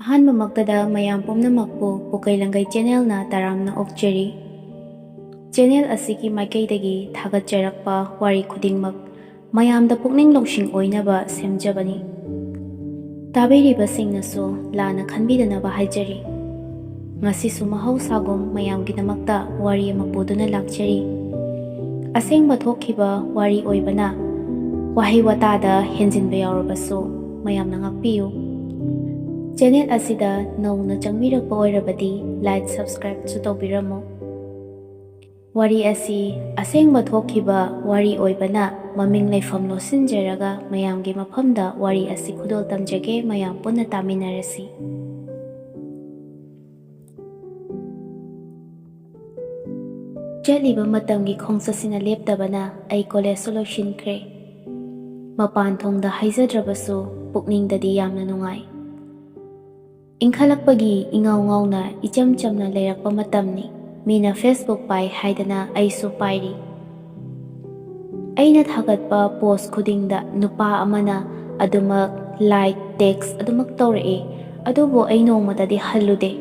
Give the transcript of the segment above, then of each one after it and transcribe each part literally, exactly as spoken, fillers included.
ꯑꯍꯥꯟꯕꯃꯛꯇꯗ ꯃꯌꯥꯝ ꯄꯨꯝꯅꯃꯛꯄꯨ ꯄꯨꯀꯩ ꯂꯪꯒꯩ ꯆꯦꯅꯦꯜꯅ ꯇꯔꯥꯝꯅ ꯑꯣꯛꯆꯔꯤ꯫ ꯆꯦꯅꯦꯜ ꯑꯁꯤꯒꯤ ꯃꯥꯏꯀꯩꯗꯒꯤ ꯊꯥꯒꯠꯆꯔꯛꯄ ꯋꯥꯔꯤ ꯈꯨꯗꯤꯡꯃꯛ ꯃꯌꯥꯝꯗ ꯄꯨꯛꯅꯤꯡ ꯂꯧꯁꯤꯡ ꯑꯣꯏꯅꯕ ꯁꯦꯝꯖꯕꯅꯤ꯫ ꯇꯥꯕꯤꯔꯤꯕꯁꯤꯡꯅꯁꯨ ꯂꯥꯟꯅ ꯈꯟꯕꯤꯗꯅꯕ ꯍꯥꯏꯖꯔꯤ꯫ ꯉꯁꯤꯁꯨ ꯃꯍꯧꯁꯥꯒꯨꯝ ꯃꯌꯥꯝꯒꯤꯗꯃꯛꯇ ꯋꯥꯔꯤ ꯑꯃ ꯄꯨꯗꯨꯅ ꯂꯥꯛꯆꯔꯤ꯫ ꯑꯁꯦꯡꯕ ꯊꯣꯛꯈꯤꯕ ꯋꯥꯔꯤ ꯑꯣꯏꯕꯅ ꯋꯥꯍꯩ ꯋꯥꯇꯥꯗ ꯍꯦꯟꯖꯤꯟꯕ ꯌꯥꯎꯔꯕꯁꯨ ꯃꯌꯥꯝꯅ ꯉꯥꯛꯄꯤꯌꯨ꯫ ꯆꯦꯅꯦꯜ ꯑꯁꯤꯗ ꯅꯧꯅ ꯆꯪꯕꯤꯔꯛꯄ ꯑꯣꯏꯔꯕꯗꯤ like, subscribeꯁꯨ ꯇꯧꯕꯤꯔꯝꯃꯨ꯫ ꯋꯥꯔꯤ ꯑꯁꯤ ꯑꯁꯦꯡꯕ ꯊꯣꯛꯈꯤꯕ ꯋꯥꯔꯤ ꯑꯣꯏꯕꯅ ꯃꯃꯤꯡ ꯂꯩꯐꯝ ꯂꯣꯠꯁꯤꯟꯖꯔꯒ ꯃꯌꯥꯝꯒꯤ ꯃꯐꯝꯗ ꯋꯥꯔꯤ ꯑꯁꯤ ꯈꯨꯗꯣꯜ ꯇꯝꯖꯒꯦ, ꯃꯌꯥꯝ ꯄꯨꯟꯅ ꯇꯥꯃꯤꯟꯅꯔꯁꯤ꯫ ꯆꯠꯂꯤꯕ ꯃꯇꯝꯒꯤ ꯈꯣꯡꯆꯠꯁꯤꯅ ꯂꯦꯞꯇꯕꯅ ꯑꯩ ꯀꯣꯂꯦꯖꯁꯨ ꯂꯣꯏꯁꯤꯟꯈ꯭ꯔꯦ꯫ ꯃꯄꯥꯟ ꯊꯣꯡꯗ ꯍꯥꯏꯖꯗ꯭ꯔꯕꯁꯨ ꯄꯨꯛꯅꯤꯡꯗꯗꯤ ꯌꯥꯝꯅ ꯅꯨꯡꯉꯥꯏ꯫ ꯏꯪꯈꯠꯂꯛꯄꯒꯤ ꯏꯉꯥꯎ ꯉꯥꯎꯅ ꯏꯆꯝ ꯆꯝꯅ ꯂꯩꯔꯛꯄ ꯃꯇꯝꯅꯤ꯫ ꯃꯤꯅ Facebook ꯄꯥꯏ ꯍꯥꯏꯗꯅ ꯑꯩꯁꯨ ꯄꯥꯏꯔꯤ꯫ ꯑꯩꯅ ꯊꯥꯒꯠꯄ post ꯈꯨꯗꯤꯡꯗ ꯅꯨꯄꯥ ꯑꯃꯅ ꯑꯗꯨꯃꯛ like, text ꯑꯗꯨꯃꯛ ꯇꯧꯔꯛꯏ, ꯑꯗꯨꯕꯨ ꯑꯩ ꯅꯣꯡꯃꯇꯗꯤ ꯍꯜꯂꯨꯗꯦ꯫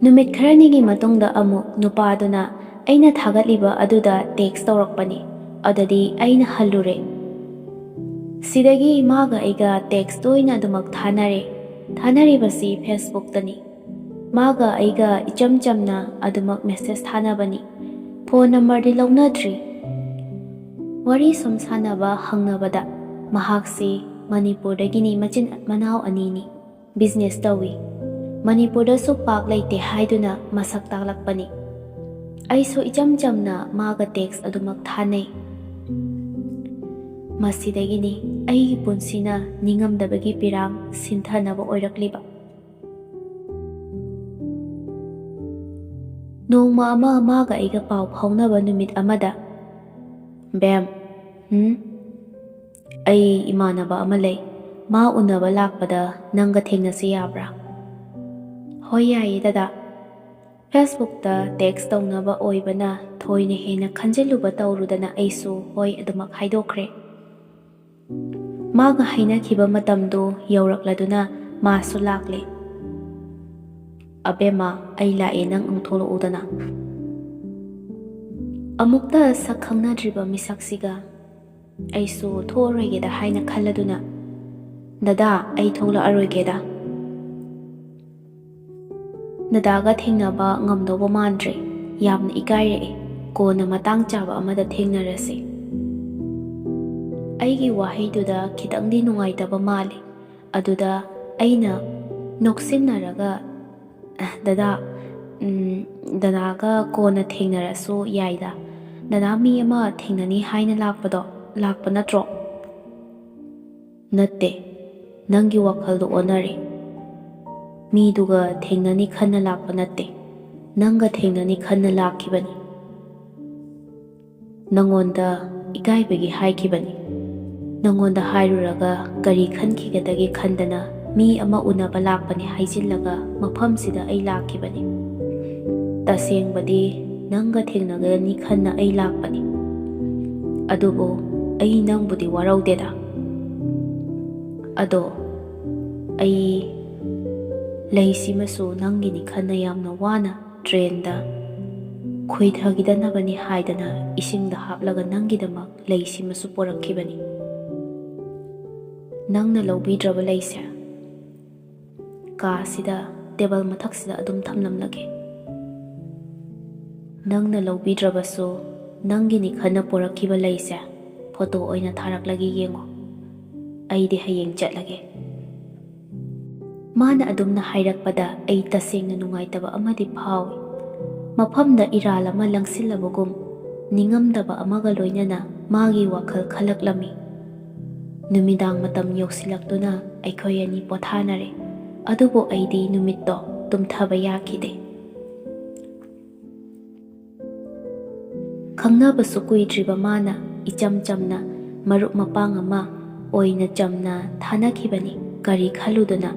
ꯅꯨꯃꯤꯠ ꯈꯔꯅꯤꯒꯤ ꯃꯇꯨꯡꯗ ꯑꯃꯨꯛ ꯅꯨꯄꯥꯗꯨꯅ ꯑꯩꯅ ꯊꯥꯒꯠꯂꯤꯕ ꯑꯗꯨꯗ text ꯇꯧꯔꯛꯄꯅꯤ꯫ ꯑꯗꯨꯗꯤ ꯑꯩꯅ ꯍꯜꯂꯨꯔꯦ꯫ ꯁꯤꯗꯒꯤ ꯃꯥꯒ ꯑꯩꯒ text ꯇꯣꯏꯅ ꯑꯗꯨꯃꯛ ꯊꯥꯅꯔꯦ꯫ ꯊꯥꯅꯔꯤꯕꯁꯤ Facebookꯇꯅꯤ꯫ ꯃꯥꯒ ꯑꯩꯒ ꯏꯆꯝ ꯆꯝꯅ ꯑꯗꯨꯃꯛ message ꯊꯥꯅꯕꯅꯤ꯫ Phone numberꯗꯤ ꯂꯧꯅꯗ꯭ꯔꯤ꯫ ꯋꯥꯔꯤ ꯁꯨꯝ ꯁꯥꯟꯅꯕ ꯍꯪꯅꯕꯗ ꯃꯍꯥꯛꯁꯤ ꯃꯅꯤꯄꯨꯔꯗꯒꯤꯅꯤ, ꯃꯆꯤꯟ ꯃꯅꯥꯎ ꯑꯅꯤꯅꯤ꯫ Business ꯇꯧꯏ꯫ ꯃꯅꯤꯄꯨꯔꯗꯁꯨ ꯄꯥꯛ ꯂꯩꯇꯦ ꯍꯥꯏꯗꯨꯅ ꯃꯁꯛ ꯇꯥꯛꯂꯛꯄꯅꯤ꯫ ꯑꯩꯁꯨ ꯏꯆꯝ ꯆꯝꯅ ꯃꯥꯒ text ꯑꯗꯨꯃꯛ ꯊꯥꯅꯩ꯫ ꯃꯁꯤꯗꯒꯤꯅꯤ ꯑꯩꯒꯤ ꯄꯨꯟꯁꯤꯅ ꯅꯤꯡꯉꯝꯗꯕꯒꯤ ꯄꯤꯔꯥꯡ ꯁꯤꯟꯊꯅꯕ ꯑꯣꯏꯔꯛꯂꯤꯕ꯫ ꯅꯣꯡꯃ ꯑꯃ ꯃꯥꯒ ꯑꯩꯒ ꯄꯥꯎ ꯐꯥꯎꯅꯕ ꯅꯨꯃꯤꯠ ꯑꯃꯗ, "ꯕꯦꯝ, ꯍꯨꯝ? ꯑꯩ ꯏꯃꯥꯟꯅꯕ ꯑꯃ ꯂꯩ, ꯃꯥ ꯎꯅꯕ ꯂꯥꯛꯄꯗ ꯅꯪꯒ ꯊꯦꯡꯅꯁꯤ ꯌꯥꯕ꯭ꯔꯥ?" "ꯍꯣꯏ, ꯌꯥꯏꯌꯦ ꯗꯗꯥ꯫" Facebookꯇ text ꯇꯧꯅꯕ ꯑꯣꯏꯕꯅ ꯊꯣꯏꯅ ꯍꯦꯟꯅ ꯈꯟꯖꯤꯜꯂꯨꯕ ꯇꯧꯔꯨꯗꯅ ꯑꯩꯁꯨ ꯍꯣꯏ ꯑꯗꯨꯃꯛ ꯍꯥꯏꯗꯣꯛꯈ꯭ꯔꯦ꯫ ꯃꯥꯒ ꯍꯥꯏꯅꯈꯤꯕ ꯃꯇꯝꯗꯨ ꯌꯧꯔꯛꯂꯗꯨꯅ ꯃꯥꯁꯨ ꯂꯥꯛꯂꯦ꯫ "ꯑꯕꯦꯝꯃ, ꯑꯩ ꯂꯥꯛꯑꯦ, ꯅꯪ ꯑꯃꯨꯛ ꯊꯣꯛꯂꯛꯎꯗꯅ꯫" ꯑꯃꯨꯛꯇ ꯁꯛ ꯈꯪꯅꯗ꯭ꯔꯤꯕ ꯃꯤꯁꯛꯁꯤꯒ ꯑꯩꯁꯨ ꯊꯣꯛꯑꯔꯣꯏꯒꯦꯗ ꯍꯥꯏꯅ ꯈꯜꯂꯗꯨꯅ, "ꯗꯗꯥ, ꯑꯩ ꯊꯣꯛꯂꯛꯑꯔꯣꯏꯒꯦꯗ꯫ ꯗꯗꯥꯒ ꯊꯦꯡꯅꯕ ꯉꯝꯗꯧꯕ ꯃꯥꯟꯗ꯭ꯔꯦ꯫ ꯌꯥꯝꯅ ꯏꯀꯥꯏꯔꯛꯑꯦ꯫ ꯀꯣꯟꯅ ꯃꯇꯥꯡ ꯆꯥꯕ ꯑꯃꯗ ꯊꯦꯡꯅꯔꯁꯤ꯫" ꯑꯩꯒꯤ ꯋꯥꯍꯩꯗꯨꯗ ꯈꯤꯇꯪꯗꯤ ꯅꯨꯡꯉꯥꯏꯇꯕ ꯃꯥꯜꯂꯦ꯫ ꯑꯗꯨꯗ ꯑꯩꯅ ꯅꯣꯛꯁꯤꯟꯅꯔꯒ, "ꯑ, ꯗꯗꯥ, ꯎꯝ, ꯗꯗꯥꯒ ꯀꯣꯟꯅ ꯊꯦꯡꯅꯔꯁꯨ ꯌꯥꯏꯗ꯫ ꯗꯗꯥ ꯃꯤ ꯑꯃ ꯊꯦꯡꯅꯅꯤ ꯍꯥꯏꯅ ꯂꯥꯛꯄꯗꯣ, ꯂꯥꯛꯄ ꯅꯠꯇ꯭ꯔꯣ?" "ꯅꯠꯇꯦ, ꯅꯪꯒꯤ ꯋꯥꯈꯜꯗꯣ ꯑꯣꯟꯅꯔꯦ꯫ ꯃꯤꯗꯨꯒ ꯊꯦꯡꯅꯅꯤ ꯈꯟꯅ ꯂꯥꯛꯄ ꯅꯠꯇꯦ, ꯅꯪꯒ ꯊꯦꯡꯅꯅꯤ ꯈꯟꯅ ꯂꯥꯛꯈꯤꯕꯅꯤ꯫ ꯅꯪꯉꯣꯟꯗ ꯏꯀꯥꯏꯕꯒꯤ ꯍꯥꯏꯈꯤꯕꯅꯤ꯫ ꯅꯪꯉꯣꯟꯗ ꯍꯥꯏꯔꯨꯔꯒ ꯀꯔꯤ ꯈꯟꯈꯤꯒꯗꯒꯦ ꯈꯟꯗꯅ ꯃꯤ ꯑꯃ ꯎꯅꯕ ꯂꯥꯛꯄꯅꯤ ꯍꯥꯏꯖꯤꯜꯂꯒ ꯃꯐꯝꯁꯤꯗ ꯑꯩ ꯂꯥꯛꯈꯤꯕꯅꯤ꯫ ꯇꯁꯦꯡꯕꯗꯤ ꯅꯪꯒ ꯊꯦꯡꯅꯒꯅꯤ ꯈꯟꯅ ꯑꯩ ꯂꯥꯛꯄꯅꯤ꯫ ꯑꯗꯨꯕꯨ ꯑꯩ ꯅꯪꯕꯨꯗꯤ ꯋꯥꯔꯧꯗꯦꯗ꯫ ꯑꯗꯣ ꯑꯩ ꯂꯩꯁꯤꯃꯁꯨ ꯅꯪꯒꯤꯅꯤ ꯈꯟꯅ ꯌꯥꯝꯅ ꯋꯥꯅ ꯇ꯭ꯔꯦꯟꯗ ꯈꯣꯏꯊꯈꯤꯗꯅꯕꯅꯤ ꯍꯥꯏꯗꯅ ꯏꯁꯤꯡꯗ ꯍꯥꯞꯂꯒ ꯅꯪꯒꯤꯗꯃꯛ ꯂꯩꯁꯤꯃꯁꯨ ꯄꯣꯔꯛꯈꯤꯕꯅꯤ꯫ ꯅꯪꯅ ꯂꯧꯕꯤꯗ꯭ꯔꯕ ꯂꯩꯁꯦ ꯀꯥꯁꯤꯗ ꯇꯦꯕꯜ ꯃꯊꯛꯁꯤꯗ ꯑꯗꯨꯝ ꯊꯝꯂꯝꯂꯒꯦ꯫ ꯅꯪꯅ ꯂꯧꯕꯤꯗ꯭ꯔꯕꯁꯨ ꯅꯪꯒꯤꯅꯤ ꯈꯟꯅ ꯄꯣꯔꯛꯈꯤꯕ ꯂꯩꯁꯦ ꯐꯣꯇꯣ ꯑꯣꯏꯅ ꯊꯥꯔꯛꯂꯒꯦ, ꯌꯦꯡꯉꯣ꯫ ꯑꯩꯗꯤ ꯍꯌꯦꯡ ꯆꯠꯂꯒꯦ꯫" ꯃꯥꯅ ꯑꯗꯨꯝꯅ ꯍꯥꯏꯔꯛꯄꯗ ꯑꯩ ꯇꯁꯦꯡꯅ ꯅꯨꯡꯉꯥꯏꯇꯕ ꯑꯃꯗꯤ ꯐꯥꯎꯏ꯫ ꯃꯐꯝꯗ ꯏꯔꯥꯜ ꯑꯃ ꯂꯪꯁꯤꯜꯂꯕꯒꯨꯝ ꯅꯤꯡꯉꯝꯗꯕ ꯑꯃꯒ ꯂꯣꯏꯅꯅ ꯃꯥꯒꯤ ꯋꯥꯈꯜ ꯈꯜꯂꯛꯂꯝꯃꯤ꯫ ꯅꯨꯃꯤꯗꯥꯡ ꯃꯇꯝ ꯌꯧꯁꯤꯜꯂꯛꯇꯨꯅ ꯑꯩꯈꯣꯏ ꯑꯅꯤ ꯄꯣꯊꯥꯅꯔꯦ꯫ ꯑꯗꯨꯕꯨ ꯑꯩꯗꯤ ꯅꯨꯃꯤꯠꯇꯣ ꯇꯨꯝꯊꯕ ꯌꯥꯈꯤꯗꯦ꯫ ꯈꯪꯅꯕꯁꯨ ꯀꯨꯏꯗ꯭ꯔꯤꯕ ꯃꯥꯅ ꯏꯆꯝ ꯆꯝꯅ ꯃꯔꯨꯞ ꯃꯄꯥꯡ ꯑꯃ ꯑꯣꯏꯅ ꯆꯝꯅ ꯊꯥꯅꯈꯤꯕꯅꯤ꯫ ꯀꯔꯤ ꯈꯜꯂꯨꯗꯨꯅ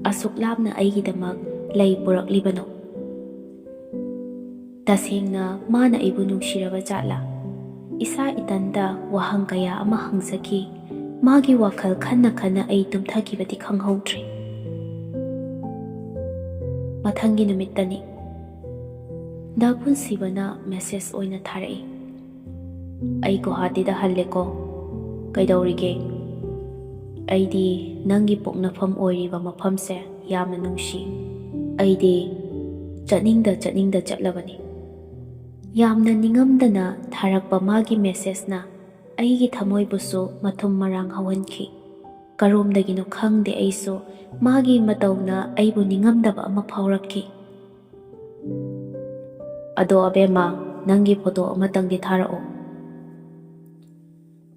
ꯑꯁꯨꯛ ꯂꯥꯞꯅ ꯑꯩꯒꯤꯗꯃꯛ ꯂꯩ ꯄꯨꯔꯛꯂꯤꯕꯅꯣ? ꯇꯁꯦꯡꯅ ꯃꯥꯅ ꯑꯩꯕꯨ ꯅꯨꯡꯁꯤꯔꯕ ꯖꯥꯠꯂꯥ? ꯏꯁꯥ ꯏꯊꯟꯇ ꯋꯥꯍꯪ ꯀꯌꯥ ꯑꯃ ꯍꯪꯖꯈꯤ꯫ ꯃꯥꯒꯤ ꯋꯥꯈꯜ ꯈꯟꯅ ꯈꯟꯅ ꯑꯩ ꯇꯨꯝꯊꯈꯤꯕꯗꯤ ꯈꯪꯍꯧꯗ꯭ꯔꯦ꯫ ꯃꯊꯪꯒꯤ ꯅꯨꯃꯤꯠꯇꯅꯤ꯫ ꯗꯥ ꯄꯨꯟꯁꯤꯕꯅ ꯃꯦꯁꯦꯖ ꯑꯣꯏꯅ ꯊꯥꯔꯛꯏ꯫ "ꯑꯩ ꯒꯨꯋꯥꯍꯥꯇꯤꯗ ꯍꯜꯂꯦꯀꯣ꯫ ꯀꯩꯗꯧꯔꯤꯒꯦ?" "ꯑꯩꯗꯤ ꯅꯪꯒꯤ ꯄꯣꯛꯅꯐꯝ ꯑꯣꯏꯔꯤꯕ ꯃꯐꯝꯁꯦ ꯌꯥꯝꯅ ꯅꯨꯡꯁꯤ꯫ ꯑꯩꯗꯤ ꯆꯠꯅꯤꯡꯗ ꯆꯠꯅꯤꯡꯗ ꯆꯠꯂꯕꯅꯤ꯫" ꯌꯥꯝꯅ ꯅꯤꯡꯉꯝꯗꯅ ꯊꯥꯔꯛꯄ ꯃꯥꯒꯤ ꯃꯦꯁꯦꯖꯅ ꯑꯩꯒꯤ ꯊꯃꯣꯏꯕꯨꯁꯨ ꯃꯊꯨꯝ ꯃꯔꯥꯡ ꯍꯧꯍꯟꯈꯤ꯫ ꯀꯔꯣꯝꯗꯒꯤꯅꯣ ꯈꯪꯗꯦ, ꯑꯩꯁꯨ ꯃꯥꯒꯤ ꯃꯇꯧꯅ ꯑꯩꯕꯨ ꯅꯤꯡꯉꯝꯗꯕ ꯑꯃ ꯐꯥꯎꯔꯛꯈꯤ꯫ "ꯑꯗꯣ ꯑꯕꯦꯝꯃ, ꯅꯪꯒꯤ ꯐꯣꯇꯣ ꯑꯃꯇꯪꯗꯤ ꯊꯥꯔꯛꯑꯣ꯫"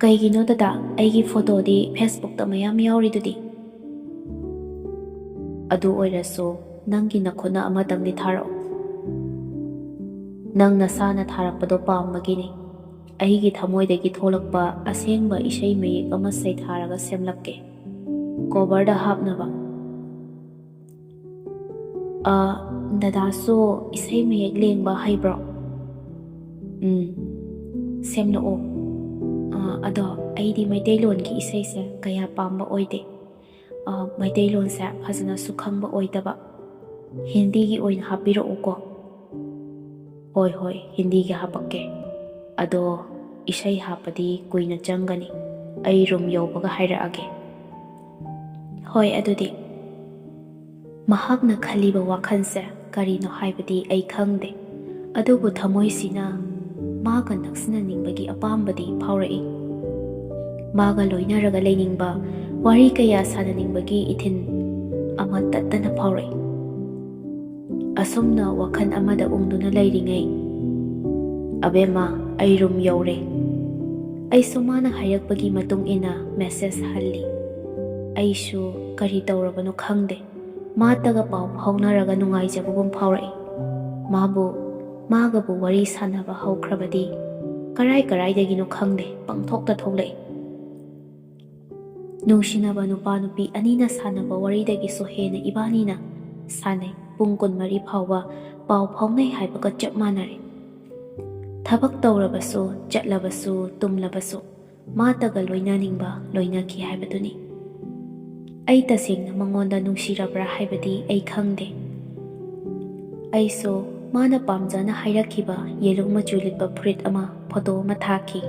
"ꯀꯩꯒꯤꯅꯣ ꯗꯗꯥ? ꯑꯩꯒꯤ ꯐꯣꯇꯣꯗꯤ ꯐꯦꯁꯕꯨꯛꯇ ꯃꯌꯥꯝ ꯌꯥꯎꯔꯤꯗꯨꯗꯤ꯫" "ꯑꯗꯨ ꯑꯣꯏꯔꯁꯨ ꯅꯪꯒꯤ ꯅꯈꯨꯠꯅ ꯑꯃꯇꯪꯗꯤ ꯊꯥꯔꯛꯑꯣ꯫" "ꯅꯪ ꯅꯁꯥꯅ ꯊꯥꯔꯛꯄꯗꯣ ꯄꯥꯝꯕꯒꯤꯅꯤ꯫ ꯑꯩꯒꯤ ꯊꯃꯣꯏꯗꯒꯤ ꯊꯣꯛꯂꯛꯄ ꯑꯁꯦꯡꯕ ꯏꯁꯩ ꯃꯌꯦꯛ ꯑꯃ ꯁꯩꯊꯥꯔꯒ ꯁꯦꯝꯂꯛꯀꯦ, ꯀꯣꯚꯔꯗ ꯍꯥꯞꯅꯕ꯫" "ꯑ, ꯗꯗꯥꯁꯨ ꯏꯁꯩ ꯃꯌꯦꯛ ꯂꯦꯡꯕ ꯍꯩꯕ꯭ꯔꯣ?" "ꯎꯝ, ꯁꯦꯝꯂꯛꯑꯣ꯫ ꯑ, ꯑꯗꯣ ꯑꯩꯗꯤ ꯃꯩꯇꯩꯂꯣꯟꯒꯤ ꯏꯁꯩꯁꯦ ꯀꯌꯥ ꯄꯥꯝꯕ ꯑꯣꯏꯗꯦ꯫ ꯑ, ꯃꯩꯇꯩꯂꯣꯟꯁꯦ ꯐꯖꯅꯁꯨ ꯈꯪꯕ ꯑꯣꯏꯗꯕ꯫ ꯍꯤꯟꯗꯤꯒꯤ ꯑꯣꯏꯅ ꯍꯥꯞꯄꯤꯔꯛꯎꯀꯣ꯫" "ꯍꯣꯏ, ꯍꯣꯏ, ꯍꯤꯟꯗꯤꯒꯤ ꯍꯥꯞꯄꯛꯀꯦ꯫ ꯑꯗꯣ ꯏꯁꯩ ꯍꯥꯞꯄꯗꯤ ꯀꯨꯏꯅ ꯆꯪꯒꯅꯤ꯫ ꯑꯩ ꯔꯨꯝ ꯌꯧꯕꯒ ꯍꯥꯏꯔꯛꯑꯒꯦ꯫" "ꯍꯣꯏ, ꯑꯗꯨꯗꯤ꯫" ꯃꯍꯥꯛꯅ ꯈꯜꯂꯤꯕ ꯋꯥꯈꯜꯁꯦ ꯀꯔꯤꯅꯣ ꯍꯥꯏꯕꯗꯤ ꯑꯩ ꯈꯪꯗꯦ, ꯑꯗꯨꯕꯨ ꯊꯃꯣꯏꯁꯤꯅ ꯃꯥꯒ ꯅꯛꯁꯤꯟꯅꯅꯤꯡꯕꯒꯤ ꯑꯄꯥꯝꯕꯗꯤ ꯐꯥꯎꯔꯛꯏ꯫ ꯃꯥꯒ ꯂꯣꯏꯅꯔꯒ ꯂꯩꯅꯤꯡꯕ, ꯋꯥꯔꯤ ꯀꯌꯥ ꯁꯥꯟꯅꯅꯤꯡꯕꯒꯤ ꯏꯊꯤꯜ ꯑꯃ ꯇꯠꯇꯅ ꯐꯥꯎꯔꯛꯏ꯫ ꯑꯁꯨꯝꯅ ꯋꯥꯈꯜ ꯑꯃꯗ ꯎꯪꯗꯨꯅ ꯂꯩꯔꯤꯉꯩ, "ꯑꯕꯦꯝꯃ, ꯑꯩ ꯔꯨꯝ ꯌꯧꯔꯦ꯫" ꯑꯩꯁꯨ ꯃꯥꯅ ꯍꯥꯏꯔꯛꯄꯒꯤ ꯃꯇꯨꯡ ꯏꯟꯅ ꯃꯦꯁꯦꯖ ꯍꯜꯂꯤ꯫ ꯑꯩꯁꯨ ꯀꯔꯤ ꯇꯧꯔꯕꯅꯣ ꯈꯪꯗꯦ, ꯃꯥꯇꯒ ꯄꯥꯎ ꯐꯥꯎꯅꯔꯒ ꯅꯨꯡꯉꯥꯏꯖꯕꯒꯨꯝ ꯐꯥꯎꯔꯛꯏ꯫ ꯃꯥꯕꯨ, ꯃꯥꯒꯕꯨ ꯋꯥꯔꯤ ꯁꯥꯟꯅꯕ ꯍꯧꯈ꯭ꯔꯕꯗꯤ ꯀꯔꯥꯏ ꯀꯔꯥꯏꯗꯒꯤꯅꯣ ꯈꯪꯗꯦ, ꯄꯪꯊꯣꯛꯇ ꯊꯣꯛꯂꯛꯏ꯫ ꯅꯨꯡꯁꯤꯅꯕ ꯅꯨꯄꯥ ꯅꯨꯄꯤ ꯑꯅꯤꯅ ꯁꯥꯟꯅꯕ ꯋꯥꯔꯤꯗꯒꯤꯁꯨ ꯍꯦꯟꯅ ꯏꯕꯥꯅꯤꯅ ꯁꯥꯟꯅꯩ꯫ ꯄꯨꯡ ꯀꯨꯟꯃꯔꯤ ꯐꯥꯎꯕ ꯄꯥꯎ ꯐꯥꯎꯅꯩ ꯍꯥꯏꯕꯒ ꯆꯞ ꯃꯥꯟꯅꯔꯦ꯫ ꯊꯕꯛ ꯇꯧꯔꯕꯁꯨ, ꯆꯠꯂꯕꯁꯨ, ꯇꯨꯝꯂꯕꯁꯨ, ꯃꯥꯇꯒ ꯂꯣꯏꯅꯅꯤꯡꯕ ꯂꯣꯏꯅꯈꯤ ꯍꯥꯏꯕꯗꯨꯅꯤ꯫ ꯑꯩ ꯇꯁꯦꯡꯅ ꯃꯉꯣꯟꯗ ꯅꯨꯡꯁꯤꯔꯕ꯭ꯔꯥ ꯍꯥꯏꯕꯗꯤ ꯑꯩ ꯈꯪꯗꯦ꯫ ꯑꯩꯁꯨ ꯃꯥꯅ ꯄꯥꯝꯖꯅ ꯍꯥꯏꯔꯛꯈꯤꯕ ꯌꯦꯂꯨꯡ ꯃꯆꯨ ꯂꯤꯠꯄ ꯐꯨꯔꯤꯠ ꯑꯃ, ꯐꯣꯇꯣ ꯑꯃ ꯊꯥꯈꯤ꯫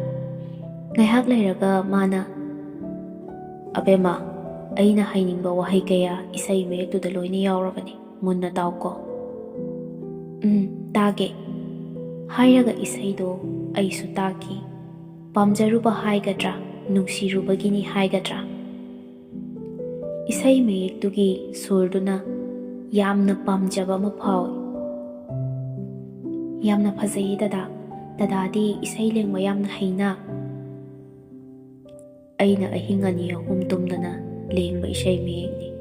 ꯉꯥꯏꯍꯥꯛ ꯂꯩꯔꯒ ꯃꯥꯅ, "ꯑꯕꯦꯝꯃ, ꯑꯩꯅ ꯍꯥꯏꯅꯤꯡꯕ ꯋꯥꯍꯩ ꯀꯌꯥ ꯏꯁꯩ ꯃꯌꯦꯛꯇꯨꯗ ꯂꯣꯏꯅ ꯌꯥꯎꯔꯕꯅꯤ꯫ ꯃꯨꯟꯅ ꯇꯥꯎꯀꯣ꯫" "ꯎꯝ, ꯇꯥꯒꯦ," ꯍꯥꯏꯔꯒ ꯏꯁꯩꯗꯣ ꯑꯩꯁꯨ ꯇꯥꯈꯤ꯫ ꯄꯥꯝꯖꯔꯨꯕ ꯍꯥꯏꯒꯗ꯭ꯔꯥ, ꯅꯨꯡꯁꯤꯔꯨꯕꯒꯤꯅꯤ ꯍꯥꯏꯒꯗ꯭ꯔꯥ, ꯏꯁꯩ ꯃꯌꯦꯛꯇꯨꯒꯤ ꯁꯨꯔꯗꯨꯅ ꯌꯥꯝꯅ ꯄꯥꯝꯖꯕ ꯑꯃ ꯐꯥꯎꯏ꯫ "ꯌꯥꯝꯅ ꯐꯖꯩꯌꯦ ꯗꯗꯥ꯫ ꯗꯗꯥꯗꯤ ꯏꯁꯩ ꯂꯦꯡꯕ ꯌꯥꯝꯅ ꯍꯩꯅ?" ꯑꯩꯅ ꯑꯍꯤꯡ ꯑꯅꯤ ꯑꯍꯨꯝ ꯇꯨꯝꯗꯅ ꯂꯦꯡꯕ ꯏꯁꯩ ꯃꯌꯦꯛꯅꯤ꯫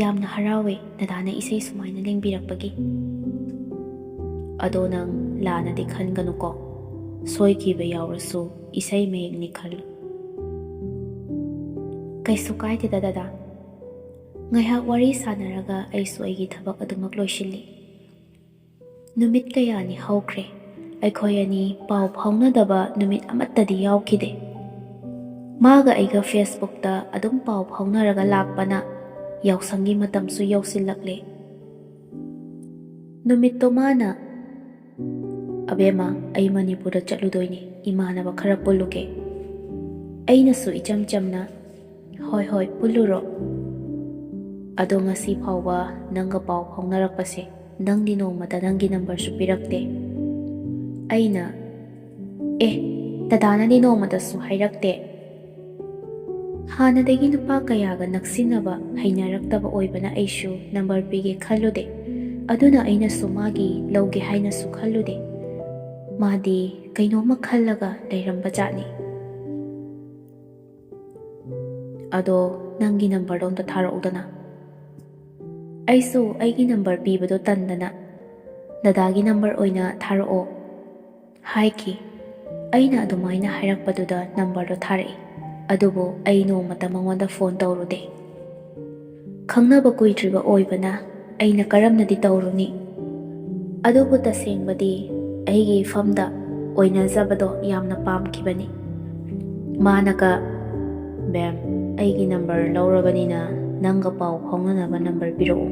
"ꯌꯥꯝꯅ ꯍꯔꯥꯎꯋꯦ ꯗꯗꯥꯅ ꯏꯁꯩ ꯁꯨꯃꯥꯏꯅ ꯂꯦꯡꯕꯤꯔꯛꯄꯒꯤ꯫ ꯑꯗꯣ ꯅꯪ ꯂꯥꯟꯅꯗꯤ ꯈꯟꯒꯅꯨꯀꯣ, ꯁꯣꯏꯈꯤꯕ ꯌꯥꯎꯔꯁꯨ ꯏꯁꯩ ꯃꯌꯦꯛꯅꯤ ꯈꯜꯂꯨ꯫" "ꯀꯩꯁꯨ ꯀꯥꯏꯗꯦꯗ ꯗꯗꯥ꯫" ꯉꯥꯏꯍꯥꯛ ꯋꯥꯔꯤ ꯁꯥꯟꯅꯔꯒ ꯑꯩꯁꯨ ꯑꯩꯒꯤ ꯊꯕꯛ ꯑꯗꯨꯃꯛ ꯂꯣꯏꯁꯤꯜꯂꯤ꯫ ꯅꯨꯃꯤꯠ ꯀꯌꯥꯅꯤ ꯍꯧꯈ꯭ꯔꯦ, ꯑꯩꯈꯣꯏ ꯑꯅꯤ ꯄꯥꯎ ꯐꯥꯎꯅꯗꯕ ꯅꯨꯃꯤꯠ ꯑꯃꯠꯇꯗꯤ ꯌꯥꯎꯈꯤꯗꯦ꯫ ꯃꯥꯒ ꯑꯩꯒ Facebookꯇ ꯑꯗꯨꯝ ꯄꯥꯎ ꯐꯥꯎꯅꯔꯒ ꯂꯥꯛꯄꯅ ꯌꯥꯎꯁꯪꯒꯤ ꯃꯇꯝꯁꯨ ꯌꯧꯁꯤꯜꯂꯛꯂꯦ꯫ ꯅꯨꯃꯤꯠꯇꯣ ꯃꯥꯅ, "ꯑꯕꯦꯝꯃ, ꯑꯩ ꯃꯅꯤꯄꯨꯔꯗ ꯆꯠꯂꯨꯗꯣꯏꯅꯤ, ꯏꯃꯥꯟꯅꯕ ꯈꯔ ꯄꯨꯜꯂꯨꯒꯦ꯫" ꯑꯩꯅꯁꯨ ꯏꯆꯝ ꯆꯝꯅ, "ꯍꯣꯏ, ꯍꯣꯏ, ꯄꯨꯜꯂꯨꯔꯣ꯫ ꯑꯗꯣ ꯉꯁꯤ ꯐꯥꯎꯕ ꯅꯪꯒ ꯄꯥꯎ ꯐꯥꯎꯅꯔꯛꯄꯁꯦ, ꯅꯪꯗꯤ ꯅꯣꯡꯃꯇ ꯅꯪꯒꯤ ꯅꯝꯕꯔꯁꯨ ꯄꯤꯔꯛꯇꯦ꯫" ꯑꯩꯅ, "ꯑꯦ, ꯗꯗꯥꯅꯗꯤ ꯅꯣꯡꯃꯇꯁꯨ ꯍꯥꯏꯔꯛꯇꯦ꯫" ꯍꯥꯟꯅꯗꯒꯤ ꯅꯨꯄꯥ ꯀꯌꯥꯒ ꯅꯛꯁꯤꯟꯅꯕ ꯍꯩꯅꯔꯛꯇꯕ ꯑꯣꯏꯕꯅ ꯑꯩꯁꯨ ꯅꯝꯕꯔ ꯄꯤꯒꯦ ꯈꯜꯂꯨꯗꯦ꯫ ꯑꯗꯨꯅ ꯑꯩꯅꯁꯨ ꯃꯥꯒꯤ ꯂꯧꯒꯦ ꯍꯥꯏꯅꯁꯨ ꯈꯜꯂꯨꯗꯦ꯫ ꯃꯥꯗꯤ ꯀꯩꯅꯣꯝꯃ ꯈꯜꯂꯒ ꯂꯩꯔꯝꯕ ꯖꯥꯠꯅꯤ꯫ "ꯑꯗꯣ ꯅꯪꯒꯤ ꯅꯝꯕꯔꯗꯣ ꯑꯝꯇ ꯊꯥꯔꯛꯎꯗꯅ꯫" ꯑꯩꯁꯨ ꯑꯩꯒꯤ ꯅꯝꯕꯔ ꯄꯤꯕꯗꯣ ꯇꯟꯗꯅ, "ꯗꯗꯥꯒꯤ ꯅꯝꯕꯔ ꯑꯣꯏꯅ ꯊꯥꯔꯛꯑꯣ" ꯍꯥꯏꯈꯤ꯫ ꯑꯩꯅ ꯑꯗꯨꯃꯥꯏꯅ ꯍꯥꯏꯔꯛꯄꯗꯨꯗ ꯅꯝꯕꯔꯗꯣ ꯊꯥꯔꯛꯏ꯫ ꯑꯗꯨꯕꯨ ꯑꯩ ꯅꯣꯡꯃꯇ ꯃꯉꯣꯟꯗ ꯐꯣꯟ ꯇꯧꯔꯨꯗꯦ꯫ ꯈꯪꯅꯕ ꯀꯨꯏꯗ꯭ꯔꯤꯕ ꯑꯣꯏꯕꯅ ꯑꯩꯅ ꯀꯔꯝꯅꯗꯤ ꯇꯧꯔꯨꯅꯤ? ꯑꯗꯨꯕꯨ ꯇꯁꯦꯡꯕꯗꯤ ꯑꯩꯒꯤ ꯏꯐꯝꯗ ꯑꯣꯏꯅꯖꯕꯗꯣ ꯌꯥꯝꯅ ꯄꯥꯝꯈꯤꯕꯅꯤ꯫ ꯃꯥꯅꯒ, "ꯕꯦꯝ, ꯑꯩꯒꯤ ꯅꯝꯕꯔ ꯂꯧꯔꯕꯅꯤꯅ ꯅꯪꯒ ꯄꯥꯎ ꯐꯥꯎꯅꯅꯕ ꯅꯝꯕꯔ ꯄꯤꯔꯛꯎ"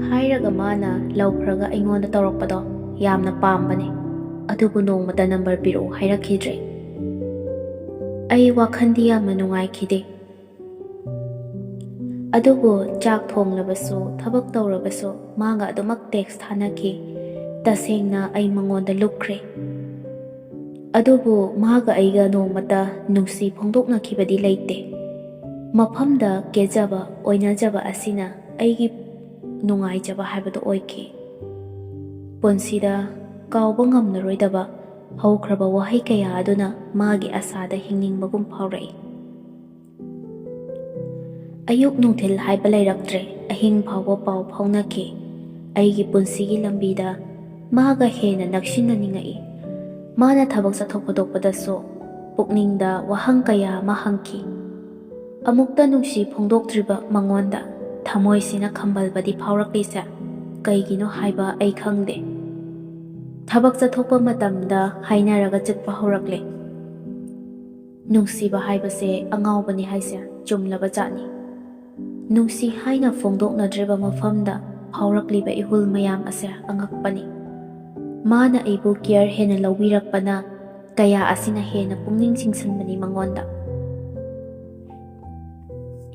ꯍꯥꯏꯔꯒ ꯃꯥꯅ ꯂꯧꯈ꯭ꯔꯒ ꯑꯩꯉꯣꯟꯗ ꯇꯧꯔꯛꯄꯗꯣ ꯌꯥꯝꯅ ꯄꯥꯝꯕꯅꯤ꯫ ꯑꯗꯨꯕꯨ ꯅꯣꯡꯃꯇ ꯅꯝꯕꯔ ꯄꯤꯔꯛꯎ ꯍꯥꯏꯔꯛꯈꯤꯗ꯭ꯔꯦ꯫ ꯑꯩ ꯋꯥꯈꯜꯗꯤ ꯌꯥꯝꯅ ꯅꯨꯡꯉꯥꯏꯈꯤꯗꯦ꯫ ꯑꯗꯨꯕꯨ ꯆꯥꯛ ꯊꯣꯡꯂꯕꯁꯨ, ꯊꯕꯛ ꯇꯧꯔꯕꯁꯨ ꯃꯥꯒ ꯑꯗꯨꯃꯛ ꯇꯦꯛꯁ ꯊꯥꯅꯈꯤ꯫ ꯇꯁꯦꯡꯅ ꯑꯩ ꯃꯉꯣꯟꯗ ꯂꯨꯞꯈ꯭ꯔꯦ꯫ ꯑꯗꯨꯕꯨ ꯃꯥꯒ ꯑꯩꯒ ꯅꯣꯡꯃꯇ ꯅꯨꯡꯁꯤ ꯐꯣꯡꯗꯣꯛꯅꯈꯤꯕꯗꯤ ꯂꯩꯇꯦ꯫ ꯃꯐꯝꯗ ꯀꯦꯖꯕ, ꯑꯣꯏꯅꯖꯕ ꯑꯁꯤꯅ ꯑꯩꯒꯤ ꯅꯨꯡꯉꯥꯏꯖꯕ ꯍꯥꯏꯕꯗꯨ ꯑꯣꯏꯈꯤ꯫ ꯄꯨꯟꯁꯤꯗ ꯀꯥꯎꯕ ꯉꯝꯂꯔꯣꯏꯗꯕ ꯍꯧꯈ꯭ꯔꯕ ꯋꯥꯍꯩ ꯀꯌꯥ ꯑꯗꯨꯅ ꯃꯥꯒꯤ ꯑꯁꯥꯗ ꯍꯤꯡꯅꯤꯡꯕꯒꯨꯝ ꯐꯥꯎꯔꯛꯏ꯫ ꯑꯌꯨꯛ ꯅꯨꯡꯊꯤꯜ ꯍꯥꯏꯕ ꯂꯩꯔꯛꯇ꯭ꯔꯦ, ꯑꯍꯤꯡ ꯐꯥꯎꯕ ꯄꯥꯎ ꯐꯥꯎꯅꯈꯤ꯫ ꯑꯩꯒꯤ ꯄꯨꯟꯁꯤꯒꯤ ꯂꯝꯕꯤꯗ ꯃꯥꯒ ꯍꯦꯟꯅ ꯅꯛꯁꯤꯟꯅꯅꯤꯡꯉꯛꯏ꯫ ꯃꯥꯅ ꯊꯕꯛ ꯆꯠꯊꯣꯛ ꯈꯣꯠꯇꯣꯛꯄꯗꯁꯨ ꯄꯨꯛꯅꯤꯡꯗ ꯋꯥꯍꯪ ꯀꯌꯥ ꯑꯃ ꯍꯪꯈꯤ꯫ ꯑꯃꯨꯛꯇ ꯅꯨꯡꯁꯤ ꯐꯣꯡꯗꯣꯛꯇ꯭ꯔꯤꯕ ꯃꯉꯣꯟꯗ ꯊꯃꯣꯏꯁꯤꯅ ꯈꯝꯕꯜꯕꯗꯤ ꯐꯥꯎꯔꯛꯂꯤꯁꯦ ꯀꯩꯒꯤꯅꯣ ꯍꯥꯏꯕ ꯑꯩ ꯈꯪꯗꯦ꯫ ꯊꯕꯛ ꯆꯠꯊꯣꯛꯄ ꯃꯇꯝꯗ ꯍꯥꯏꯅꯔꯒ ꯆꯠꯄ ꯍꯧꯔꯛꯂꯦ꯫ ꯅꯨꯡꯁꯤꯕ ꯍꯥꯏꯕꯁꯦ ꯑꯉꯥꯎꯕꯅꯤ ꯍꯥꯏꯁꯦ ꯆꯨꯝꯂꯕ ꯖꯥꯠꯅꯤ꯫ ꯅꯨꯡꯁꯤ ꯍꯥꯏꯅ ꯐꯣꯡꯗꯣꯛꯅꯗ꯭ꯔꯤꯕ ꯃꯐꯝꯗ ꯐꯥꯎꯔꯛꯂꯤꯕ ꯏꯍꯨꯜ ꯃꯌꯥꯝ ꯑꯁꯦ ꯑꯉꯛꯄꯅꯤ꯫ ꯃꯥꯅ ꯑꯩꯕꯨ ꯀꯤꯌꯔ ꯍꯦꯟꯅ ꯂꯧꯕꯤꯔꯛꯄꯅ ꯀꯌꯥ ꯑꯁꯤꯅ ꯍꯦꯟꯅ ꯄꯨꯛꯅꯤꯡ ꯆꯤꯡꯁꯤꯟꯕꯅꯤ ꯃꯉꯣꯟꯗ꯫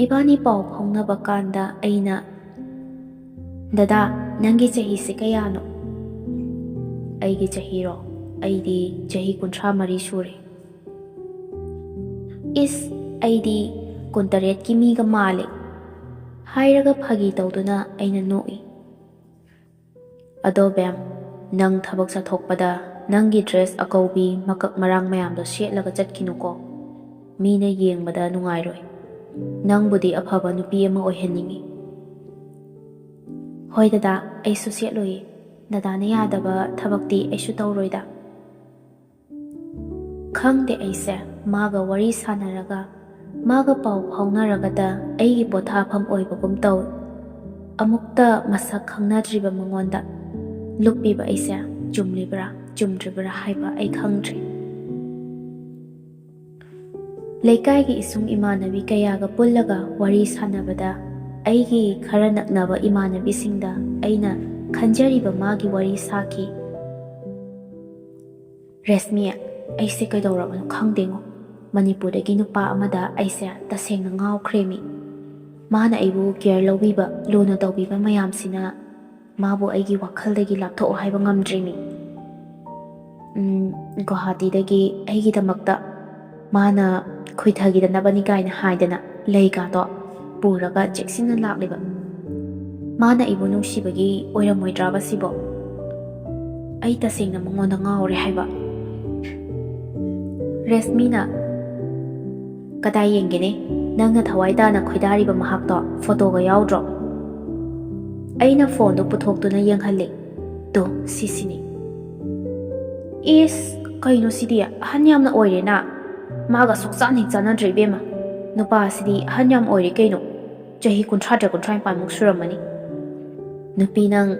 ꯏꯕꯥꯅꯤ ꯄꯥꯎ ꯐꯥꯎꯅꯕ ꯀꯥꯟꯗ ꯑꯩꯅ, "ꯗꯗꯥ, ꯅꯪꯒꯤ ꯆꯍꯤꯁꯦ ꯀꯌꯥꯅꯣ?" "ꯑꯩꯒꯤ ꯆꯍꯤꯔꯣ? ꯑꯩꯗꯤ ꯆꯍꯤ ꯀꯨꯟꯊ꯭ꯔꯥ ꯃꯔꯤ ꯁꯨꯔꯦ꯫" "ꯏꯁ, ꯑꯩꯗꯤ ꯀꯨꯟꯇꯔꯦꯠꯀꯤ ꯃꯤꯒ ꯃꯥꯜꯂꯦ" ꯍꯥꯏꯔꯒ ꯐꯥꯒꯤ ꯇꯧꯗꯨꯅ ꯑꯩꯅ ꯅꯣꯛꯏ꯫ "ꯑꯗꯣ ꯕꯦꯝ, ꯅꯪ ꯊꯕꯛ ꯆꯠꯊꯣꯛꯄꯗ ꯅꯪꯒꯤ ꯗ꯭ꯔꯦꯁ ꯑꯀꯧꯕꯤ ꯃꯀꯛ ꯃꯔꯥꯡ ꯃꯌꯥꯝꯗꯣ ꯁꯦꯠꯂꯒ ꯆꯠꯈꯤꯅꯨꯀꯣ꯫ ꯃꯤꯅ ꯌꯦꯡꯕꯗ ꯅꯨꯡꯉꯥꯏꯔꯣꯏ꯫ ꯅꯪꯕꯨꯗꯤ ꯑꯐꯕ ꯅꯨꯄꯤ ꯑꯃ ꯑꯣꯏꯍꯟꯅꯤꯡꯉꯤ꯫" "ꯍꯣꯏ ꯗꯗꯥ, ꯑꯩꯁꯨ ꯁꯦꯠꯂꯣꯏꯌꯦ꯫ ꯗꯗꯥꯅ ꯌꯥꯗꯕ ꯊꯕꯛꯇꯤ ꯑꯩꯁꯨ ꯇꯧꯔꯣꯏꯗ꯫" ꯈꯪꯗꯦ, ꯑꯩꯁꯦ ꯃꯥꯒ ꯋꯥꯔꯤ ꯁꯥꯟꯅꯔꯒ, ꯃꯥꯒ ꯄꯥꯎ ꯐꯥꯎꯅꯔꯒꯗ ꯑꯩꯒꯤ ꯄꯣꯊꯥꯐꯝ ꯑꯣꯏꯕꯒꯨꯝ ꯇꯧꯏ꯫ ꯑꯃꯨꯛꯇ ꯃꯁꯛ ꯈꯪꯅꯗ꯭ꯔꯤꯕ ꯃꯉꯣꯟꯗ ꯂꯨꯞꯄꯤꯕ ꯑꯩꯁꯦ ꯆꯨꯝꯂꯤꯕ꯭ꯔꯥ? ꯆꯨꯝꯗ꯭ꯔꯤꯕ꯭ꯔꯥ ꯍꯥꯏꯕ ꯑꯩ ꯈꯪꯗ꯭ꯔꯦ꯫ ꯂꯩꯀꯥꯏꯒꯤ ꯏꯁꯨꯡ ꯏꯃꯥꯟꯅꯕꯤ ꯀꯌꯥꯒ ꯄꯨꯜꯂꯒ ꯋꯥꯔꯤ ꯁꯥꯟꯅꯕꯗ ꯑꯩꯒꯤ ꯈꯔ ꯅꯛꯅꯕ ꯏꯃꯥꯟꯅꯕꯤꯁꯤꯡꯗ ꯑꯩꯅ ꯈꯟꯖꯔꯤꯕ ꯃꯥꯒꯤ ꯋꯥꯔꯤ ꯁꯥꯈꯤ꯫ "ꯔꯦꯁꯃꯤ, ꯑꯩꯁꯦ ꯀꯩꯗꯧꯔꯕꯅꯣ ꯈꯪꯗꯦꯉꯣ꯫ ꯃꯅꯤꯄꯨꯔꯗꯒꯤ ꯅꯨꯄꯥ ꯑꯃꯗ ꯑꯩꯁꯦ ꯇꯁꯦꯡꯅ ꯉꯥꯎꯈ꯭ꯔꯦꯃꯤ꯫ ꯃꯥꯅ ꯑꯩꯕꯨ ꯀꯦꯌꯔ ꯂꯧꯕꯤꯕ, ꯂꯨꯅ ꯇꯧꯕꯤꯕ ꯃꯌꯥꯝꯁꯤꯅ ꯃꯥꯕꯨ ꯑꯩꯒꯤ ꯋꯥꯈꯜꯗꯒꯤ ꯂꯥꯞꯊꯣꯛꯑꯣ ꯍꯥꯏꯕ ꯉꯝꯗ꯭ꯔꯤꯃꯤ꯫ ꯎꯝ, ꯒꯨꯋꯥꯍꯥꯇꯤꯗꯒꯤ ꯑꯩꯒꯤꯗꯃꯛꯇ ꯃꯥꯅ ꯈꯨꯏꯊꯈꯤꯗꯅꯕꯅꯤ ꯀꯥꯏꯅ ꯍꯥꯏꯗꯅ ꯂꯩꯒꯥꯗꯣ ꯄꯨꯔꯒ ꯆꯦꯛꯁꯤꯟꯅ ꯂꯥꯛꯂꯤꯕ꯫ ꯃꯥꯅ ꯑꯩꯕꯨ ꯅꯨꯡꯁꯤꯕꯒꯤ ꯑꯣꯏꯔꯝꯃꯣꯏꯗ꯭ꯔꯕ ꯁꯤꯕꯣ? ꯑꯩ ꯇꯁꯦꯡꯅ ꯃꯉꯣꯟꯗ ꯉꯥꯎꯔꯦ ꯍꯥꯏꯕ꯫" ꯔꯦꯁꯃꯤꯅ, "ꯀꯗꯥꯏ ꯌꯦꯡꯒꯦꯅꯦ? ꯅꯪꯅ ꯊꯋꯥꯏ ꯇꯥꯅ ꯈꯣꯏꯗꯥꯔꯤꯕ ꯃꯍꯥꯛꯇꯣ ꯐꯣꯇꯣꯒ ꯌꯥꯎꯗ꯭ꯔꯣ?" ꯑꯩꯅ ꯐꯣꯟꯗꯣ ꯄꯨꯊꯣꯛꯇꯨꯅ ꯌꯦꯡꯍꯜꯂꯦ꯫ "ꯇꯣ, ꯁꯤꯁꯤꯅꯤ꯫" "ꯏꯁ, ꯀꯩꯅꯣ ꯁꯤꯗꯤ? ꯑꯍꯟ ꯌꯥꯝꯅ ꯑꯣꯏꯔꯦꯅ꯫ ꯃꯥꯒ ꯁꯨꯛꯆꯥꯟ ꯍꯦꯛ ꯆꯥꯟꯅꯗ꯭ꯔꯦ ꯏꯕꯦꯝꯃ꯫ ꯅꯨꯄꯥꯁꯤꯗꯤ ꯑꯍꯟ ꯌꯥꯝ ꯑꯣꯏꯔꯦ ꯀꯩꯅꯣ꯫ ꯆꯍꯤ ꯀꯨꯟꯊ꯭ꯔꯥ ꯇꯔꯦꯠ, ꯀꯨꯟꯊ꯭ꯔꯥ ꯅꯤꯄꯥꯟꯃꯨꯛ ꯁꯨꯔꯝꯃꯅꯤ꯫ ꯅꯨꯄꯤ ꯅꯪ,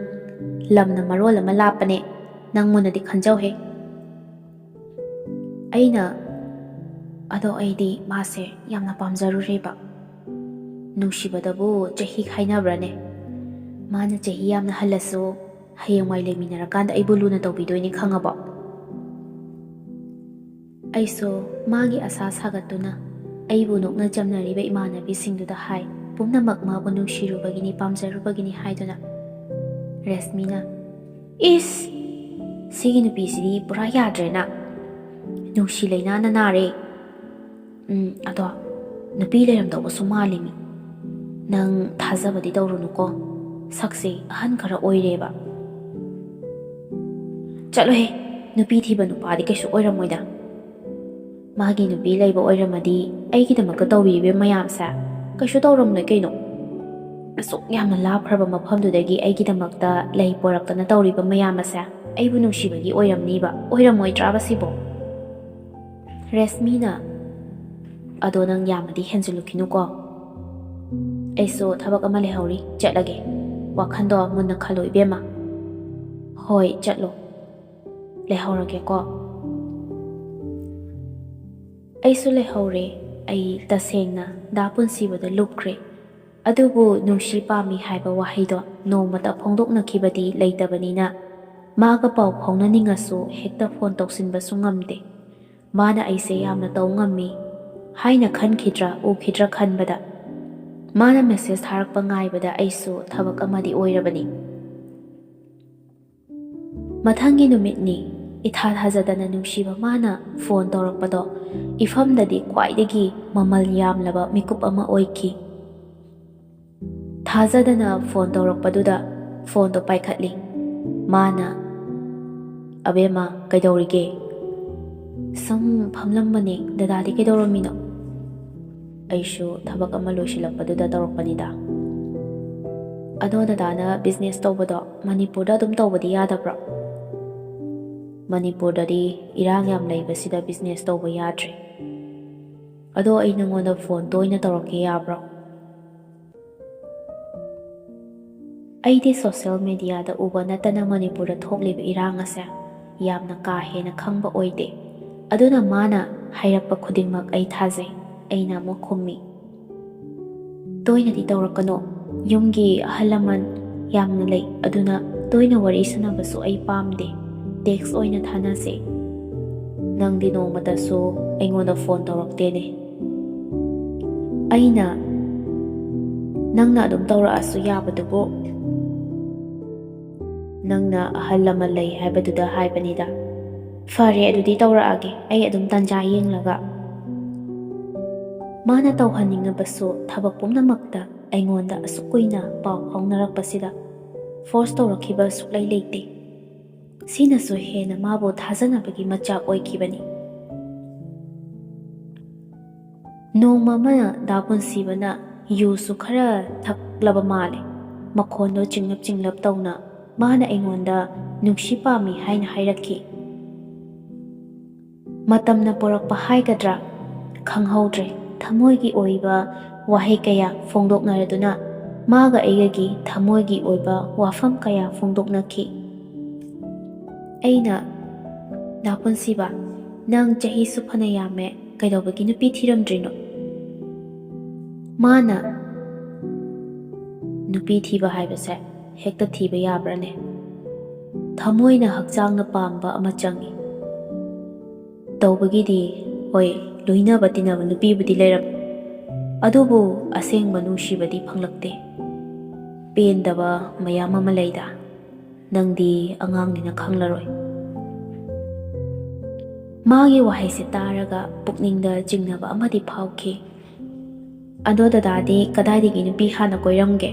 ꯂꯝꯅ ꯃꯔꯣꯜ ꯑꯃ ꯂꯥꯞꯄꯅꯦ꯫ ꯅꯪ ꯃꯨꯟꯅꯗꯤ ꯈꯟꯖꯧꯍꯦ꯫" ꯑꯩꯅ, "ꯑꯗꯣ ꯑꯩꯗꯤ ꯃꯥꯁꯦ ꯌꯥꯝꯅ ꯄꯥꯝꯖꯔꯨꯔꯦꯕ꯫ ꯅꯨꯡꯁꯤꯕꯗꯕꯨ ꯆꯍꯤ ꯈꯥꯏꯅꯕ꯭ꯔꯅꯦ? ꯃꯥꯅ ꯆꯍꯤ ꯌꯥꯝꯅ ꯍꯜꯂꯁꯨ ꯍꯌꯦꯡꯋꯥꯏ ꯂꯩꯃꯤꯟꯅꯔꯀꯥꯟꯗ ꯑꯩꯕꯨ ꯂꯨꯅ ꯇꯧꯕꯤꯗꯣꯏꯅꯤ, ꯈꯪꯉꯕꯣ?" ꯑꯩꯁꯨ ꯃꯥꯒꯤ ꯑꯁꯥ ꯁꯥꯒꯠꯇꯨꯅ ꯑꯩꯕꯨ ꯅꯣꯛꯅ ꯆꯝꯅꯔꯤꯕ ꯏꯃꯥꯟꯅꯕꯤꯁꯤꯡꯗꯨꯗ ꯍꯥꯏ, "ꯄꯨꯝꯅꯃꯛ ꯃꯥꯕꯨ ꯅꯨꯡꯁꯤꯔꯨꯕꯒꯤꯅꯤ, ꯄꯥꯝꯖꯔꯨꯕꯒꯤꯅꯤ" ꯍꯥꯏꯗꯨꯅ꯫ ꯔꯦꯁꯃꯤꯅ, "ꯏꯁ! ꯁꯤꯒꯤ ꯅꯨꯄꯤꯁꯤꯗꯤ ꯄꯨꯔꯥ ꯌꯥꯗ꯭ꯔꯦꯅ꯫ ꯅꯨꯡꯁꯤ ꯂꯩꯅꯥꯅ ꯅꯥꯔꯦ꯫ ꯎꯝ, ꯑꯗꯣ ꯅꯨꯄꯤ ꯂꯩꯔꯝꯗꯧꯕꯁꯨ ꯃꯥꯜꯂꯤꯃꯤ꯫ ꯅꯪ ꯊꯥꯖꯕꯗꯤ ꯇꯧꯔꯨꯅꯨꯀꯣ꯫ ꯁꯛꯁꯦ ꯑꯍꯟ ꯈꯔ ꯑꯣꯏꯔꯦꯕ꯫" "ꯆꯠꯂꯣꯍꯦ, ꯅꯨꯄꯤ ꯊꯤꯕ ꯅꯨꯄꯥꯗꯤ ꯀꯩꯁꯨ ꯑꯣꯏꯔꯝꯃꯣꯏꯗ꯫ ꯃꯥꯒꯤ ꯅꯨꯄꯤ ꯂꯩꯕ ꯑꯣꯏꯔꯝꯃꯗꯤ ꯑꯩꯒꯤꯗꯃꯛꯇ ꯇꯧꯕꯤꯔꯤꯕ ꯃꯌꯥꯝꯁꯦ ꯀꯩꯁꯨ ꯇꯧꯔꯝꯂꯣꯏ ꯀꯩꯅꯣ꯫ ꯑꯁꯨꯛ ꯌꯥꯝꯅ ꯂꯥꯞꯈ꯭ꯔꯕ ꯃꯐꯝꯗꯨꯗꯒꯤ ꯑꯩꯒꯤꯗꯃꯛꯇ ꯂꯩ ꯄꯣꯔꯛꯇꯅ ꯇꯧꯔꯤꯕ ꯃꯌꯥꯝ ꯑꯁꯦ ꯑꯩꯕꯨ ꯅꯨꯡꯁꯤꯕꯒꯤ ꯑꯣꯏꯔꯝꯅꯤꯕ, ꯑꯣꯏꯔꯝꯃꯣꯏꯗ꯭ꯔꯥꯕ ꯁꯤꯕꯣ?" ꯔꯦꯁꯃꯤꯅ, "ꯑꯗꯣ ꯅꯪ ꯌꯥꯝꯅꯗꯤ ꯍꯦꯟꯖꯤꯜꯂꯨꯈꯤꯅꯨꯀꯣ꯫ ꯑꯩꯁꯨ ꯊꯕꯛ ꯑꯃ ꯂꯩꯍꯧꯔꯤ, ꯆꯠꯂꯒꯦ꯫ ꯋꯥꯈꯟꯗꯣ ꯃꯨꯟꯅ ꯈꯜꯂꯣ ꯏꯕꯦꯝꯃ꯫" "ꯍꯣꯏ, ꯆꯠꯂꯣ꯫" ꯂꯩꯍꯧꯔꯒꯦꯀꯣ꯫ ꯑꯩꯁꯨ ꯂꯩꯍꯧꯔꯦ꯫ ꯑꯩ ꯇꯁꯦꯡꯅ ꯗꯥ ꯄꯨꯟꯁꯤꯕꯗ ꯂꯨꯞꯈ꯭ꯔꯦ꯫ ꯑꯗꯨꯕꯨ ꯅꯨꯡꯁꯤ ꯄꯥꯝꯃꯤ ꯍꯥꯏꯕ ꯋꯥꯍꯩꯗꯣ ꯅꯣꯡꯃꯇ ꯐꯣꯡꯗꯣꯛꯅꯈꯤꯕꯗꯤ ꯂꯩꯇꯕꯅꯤꯅ, ꯃꯥꯒ ꯄꯥꯎ ꯐꯥꯎꯅꯅꯤꯡꯉꯁꯨ ꯍꯦꯛꯇ ꯐꯣꯟ ꯇꯧꯁꯤꯟꯕꯁꯨ ꯉꯝꯗꯦ꯫ ꯃꯥꯅ ꯑꯩꯁꯦ ꯌꯥꯝꯅ ꯇꯧ ꯉꯝꯃꯤ ꯍꯥꯏꯅ ꯈꯟꯈꯤꯗ꯭ꯔꯥ ꯎꯈꯤꯗ꯭ꯔꯥ ꯈꯟꯕꯗ, ꯃꯥꯅ ꯃꯦꯁꯦꯖ ꯊꯥꯔꯛꯄ ꯉꯥꯏꯕꯗ ꯑꯩꯁꯨ ꯊꯕꯛ ꯑꯃꯗꯤ ꯑꯣꯏꯔꯕꯅꯤ꯫ ꯃꯊꯪꯒꯤ ꯅꯨꯃꯤꯠꯅꯤ꯫ ꯏꯊꯥ ꯊꯥꯖꯗꯅ ꯅꯨꯡꯁꯤꯕ ꯃꯥꯅ ꯐꯣꯟ ꯇꯧꯔꯛꯄꯗꯣ ꯏꯐꯝꯗꯗꯤ ꯈ꯭ꯋꯥꯏꯗꯒꯤ ꯃꯃꯜ ꯌꯥꯝꯂꯕ ꯃꯤꯀꯨꯞ ꯑꯃ ꯑꯣꯏꯈꯤ꯫ ꯊꯥꯖꯗꯅ ꯐꯣꯟ ꯇꯧꯔꯛꯄꯗꯨꯗ ꯐꯣꯟꯗꯣ ꯄꯥꯏꯈꯠꯂꯤ꯫ ꯃꯥꯅ, "ꯑꯕꯦꯝꯃ, ꯀꯩꯗꯧꯔꯤꯒꯦ?" "ꯁꯨꯝ ꯐꯝꯂꯝꯕꯅꯦ꯫ ꯗꯗꯥꯗꯤ ꯀꯩꯗꯧꯔꯝꯃꯤꯅꯣ?" "ꯑꯩꯁꯨ ꯊꯕꯛ ꯑꯃ ꯂꯣꯏꯁꯤꯜꯂꯛꯄꯗꯨꯗ ꯇꯧꯔꯛꯄꯅꯤꯗ꯫" "ꯑꯗꯣ ꯗꯗꯥꯅ ꯕꯤꯖꯤꯅꯦꯁ ꯇꯧꯕꯗꯣ ꯃꯅꯤꯄꯨꯔꯗ ꯑꯗꯨꯝ ꯇꯧꯕꯗꯤ ꯌꯥꯗꯕ꯭ꯔꯣ?" "ꯃꯅꯤꯄꯨꯔꯗꯗꯤ ꯏꯔꯥꯡ ꯌꯥꯝ ꯂꯩꯕꯁꯤꯗ ꯕꯤꯖꯤꯅꯦꯁ ꯇꯧꯕ ꯌꯥꯗ꯭ꯔꯦ꯫ ꯑꯗꯣ ꯑꯩ ꯅꯉꯣꯟꯗ ꯐꯣꯟ ꯇꯣꯏꯅ ꯇꯧꯔꯛꯀꯦ ꯌꯥꯕ꯭ꯔꯣ?" ꯑꯩꯗꯤ ꯁꯣꯁꯤꯌꯦꯜ ꯃꯦꯗꯤꯌꯥꯗ ꯎꯕ ꯅꯠꯇꯅ ꯃꯅꯤꯄꯨꯔꯗ ꯊꯣꯛꯂꯤꯕ ꯏꯔꯥꯡ ꯑꯁꯦ ꯌꯥꯝꯅ ꯀꯥ ꯍꯦꯟꯅ ꯈꯪꯕ ꯑꯣꯏꯗꯦ꯫ ꯑꯗꯨꯅ ꯃꯥꯅ ꯍꯥꯏꯔꯛꯄ ꯈꯨꯗꯤꯡꯃꯛ ꯑꯩ ꯊꯥꯖꯩ꯫ ꯑꯩꯅ ꯑꯃꯨꯛ ꯈꯨꯝꯃꯤ, "ꯇꯣꯏꯅꯗꯤ ꯇꯧꯔꯛꯀꯅꯣ꯫ ꯌꯨꯝꯒꯤ ꯑꯍꯜ ꯂꯃꯟ ꯌꯥꯝꯅ ꯂꯩ, ꯑꯗꯨꯅ ꯇꯣꯏꯅ ꯋꯥꯔꯤ ꯁꯥꯟꯅꯕꯁꯨ ꯑꯩ ꯄꯥꯝꯗꯦ꯫ ꯇꯦꯛꯁ ꯑꯣꯏꯅ ꯊꯥꯅꯁꯦ꯫ ꯅꯪꯗꯤ ꯅꯣꯡꯃꯇꯁꯨ ꯑꯩꯉꯣꯟꯗ ꯐꯣꯟ ꯇꯧꯔꯛꯇꯦꯅꯦ꯫" ꯑꯩꯅ, "ꯅꯪꯅ ꯑꯗꯨꯝ ꯇꯧꯔꯛꯑꯁꯨ ꯌꯥꯕꯗꯨꯕꯨ꯫ ꯅꯪꯅ ꯑꯍꯜ ꯂꯃꯟ ꯂꯩ ꯍꯥꯏꯕꯗꯨꯗ ꯍꯥꯏꯕꯅꯤꯗ꯫ ꯐꯔꯦ, ꯑꯗꯨꯗꯤ ꯇꯧꯔꯛꯑꯒꯦ ꯑꯩ ꯑꯗꯨꯝ ꯇꯟꯖꯥ ꯌꯦꯡꯂꯒ꯫" ꯃꯥꯅ ꯇꯧꯍꯟꯅꯤꯡꯉꯕꯁꯨ ꯊꯕꯛ ꯄꯨꯝꯅꯃꯛꯇ ꯑꯩꯉꯣꯟꯗ ꯑꯁꯨꯛ ꯀꯨꯏꯅ ꯄꯥꯎ ꯐꯥꯎꯅꯔꯛꯄꯁꯤꯗ ꯐꯣꯔꯁ ꯇꯧꯔꯛꯈꯤꯕ ꯁꯨꯛꯂꯩ ꯂꯩꯇꯦ꯫ ꯁꯤꯅꯁꯨ ꯍꯦꯟꯅ ꯃꯥꯕꯨ ꯊꯥꯖꯅꯕꯒꯤ ꯃꯆꯥꯛ ꯑꯣꯏꯈꯤꯕꯅꯤ꯫ ꯅꯣꯡꯃ ꯑꯃ ꯗꯥ ꯄꯨꯟꯁꯤꯕꯅ ꯌꯨꯁꯨ ꯈꯔ ꯊꯛꯂꯕ ꯃꯥꯜꯂꯦ꯫ ꯃꯈꯣꯟꯗꯣ ꯆꯤꯡꯂꯞ ꯆꯤꯡꯂꯞ ꯇꯧꯅ ꯃꯥꯅ ꯑꯩꯉꯣꯟꯗ ꯅꯨꯡꯁꯤ ꯄꯥꯝꯃꯤ ꯍꯥꯏꯅ ꯍꯥꯏꯔꯛꯈꯤ꯫ ꯃꯇꯝꯅ ꯄꯨꯔꯛꯄ ꯍꯥꯏꯒꯗ꯭ꯔꯥ ꯈꯪꯍꯧꯗ꯭ꯔꯦ, ꯊꯃꯣꯏꯒꯤ ꯑꯣꯏꯕ ꯋꯥꯍꯩ ꯀꯌꯥ ꯐꯣꯡꯗꯣꯛꯅꯔꯗꯨꯅ ꯃꯥꯒ ꯑꯩꯒꯒꯤ ꯊꯃꯣꯏꯒꯤ ꯑꯣꯏꯕ ꯋꯥꯐꯝ ꯀꯌꯥ ꯐꯣꯡꯗꯣꯛꯅꯈꯤ꯫ ꯑꯩꯅ, ꯗꯥ ꯄꯨꯟꯁꯤꯕ, ꯅꯪ ꯆꯍꯤꯁꯨ ꯐꯅ ꯌꯥꯝꯃꯦ, ꯀꯩꯗꯧꯕꯒꯤ ꯅꯨꯄꯤ ꯊꯤꯔꯝꯗ꯭ꯔꯤꯅꯣ? ꯃꯥꯅ, "ꯅꯨꯄꯤ ꯊꯤꯕ ꯍꯥꯏꯕꯁꯦ ꯍꯦꯛꯇ ꯊꯤꯕ ꯌꯥꯕ꯭ꯔꯥꯅꯦ? ꯊꯃꯣꯏꯅ ꯍꯛꯆꯥꯡꯅ ꯄꯥꯝꯕ ꯑꯃ ꯆꯪꯏ꯫ ꯇꯧꯕꯒꯤꯗꯤ, ꯍꯣꯏ, ꯂꯣꯏꯅꯕ ꯇꯤꯟꯅꯕ ꯅꯨꯄꯤꯕꯨꯗꯤ ꯂꯩꯔꯝꯃꯤ, ꯑꯗꯨꯕꯨ ꯑꯁꯦꯡꯕ ꯅꯨꯡꯁꯤꯕꯗꯤ ꯐꯪꯂꯛꯇꯦ꯫ ꯄꯦꯟꯗꯕ ꯃꯌꯥꯝ ꯑꯃ ꯂꯩꯗ, ꯅꯪꯗꯤ ꯑꯉꯥꯡꯅꯤꯅ ꯈꯪꯂꯔꯣꯏ"꯫ ꯃꯥꯒꯤ ꯋꯥꯍꯩꯁꯦ ꯇꯥꯔꯒ ꯄꯨꯛꯅꯤꯡꯗ ꯆꯤꯡꯅꯕ ꯑꯃꯗꯤ ꯐꯥꯎꯈꯤ꯫ "ꯑꯗꯣ ꯗꯗꯥꯗꯤ ꯀꯗꯥꯏꯗꯒꯤ ꯅꯨꯄꯤ ꯍꯥꯟꯅ ꯀꯣꯏꯔꯝꯒꯦ?"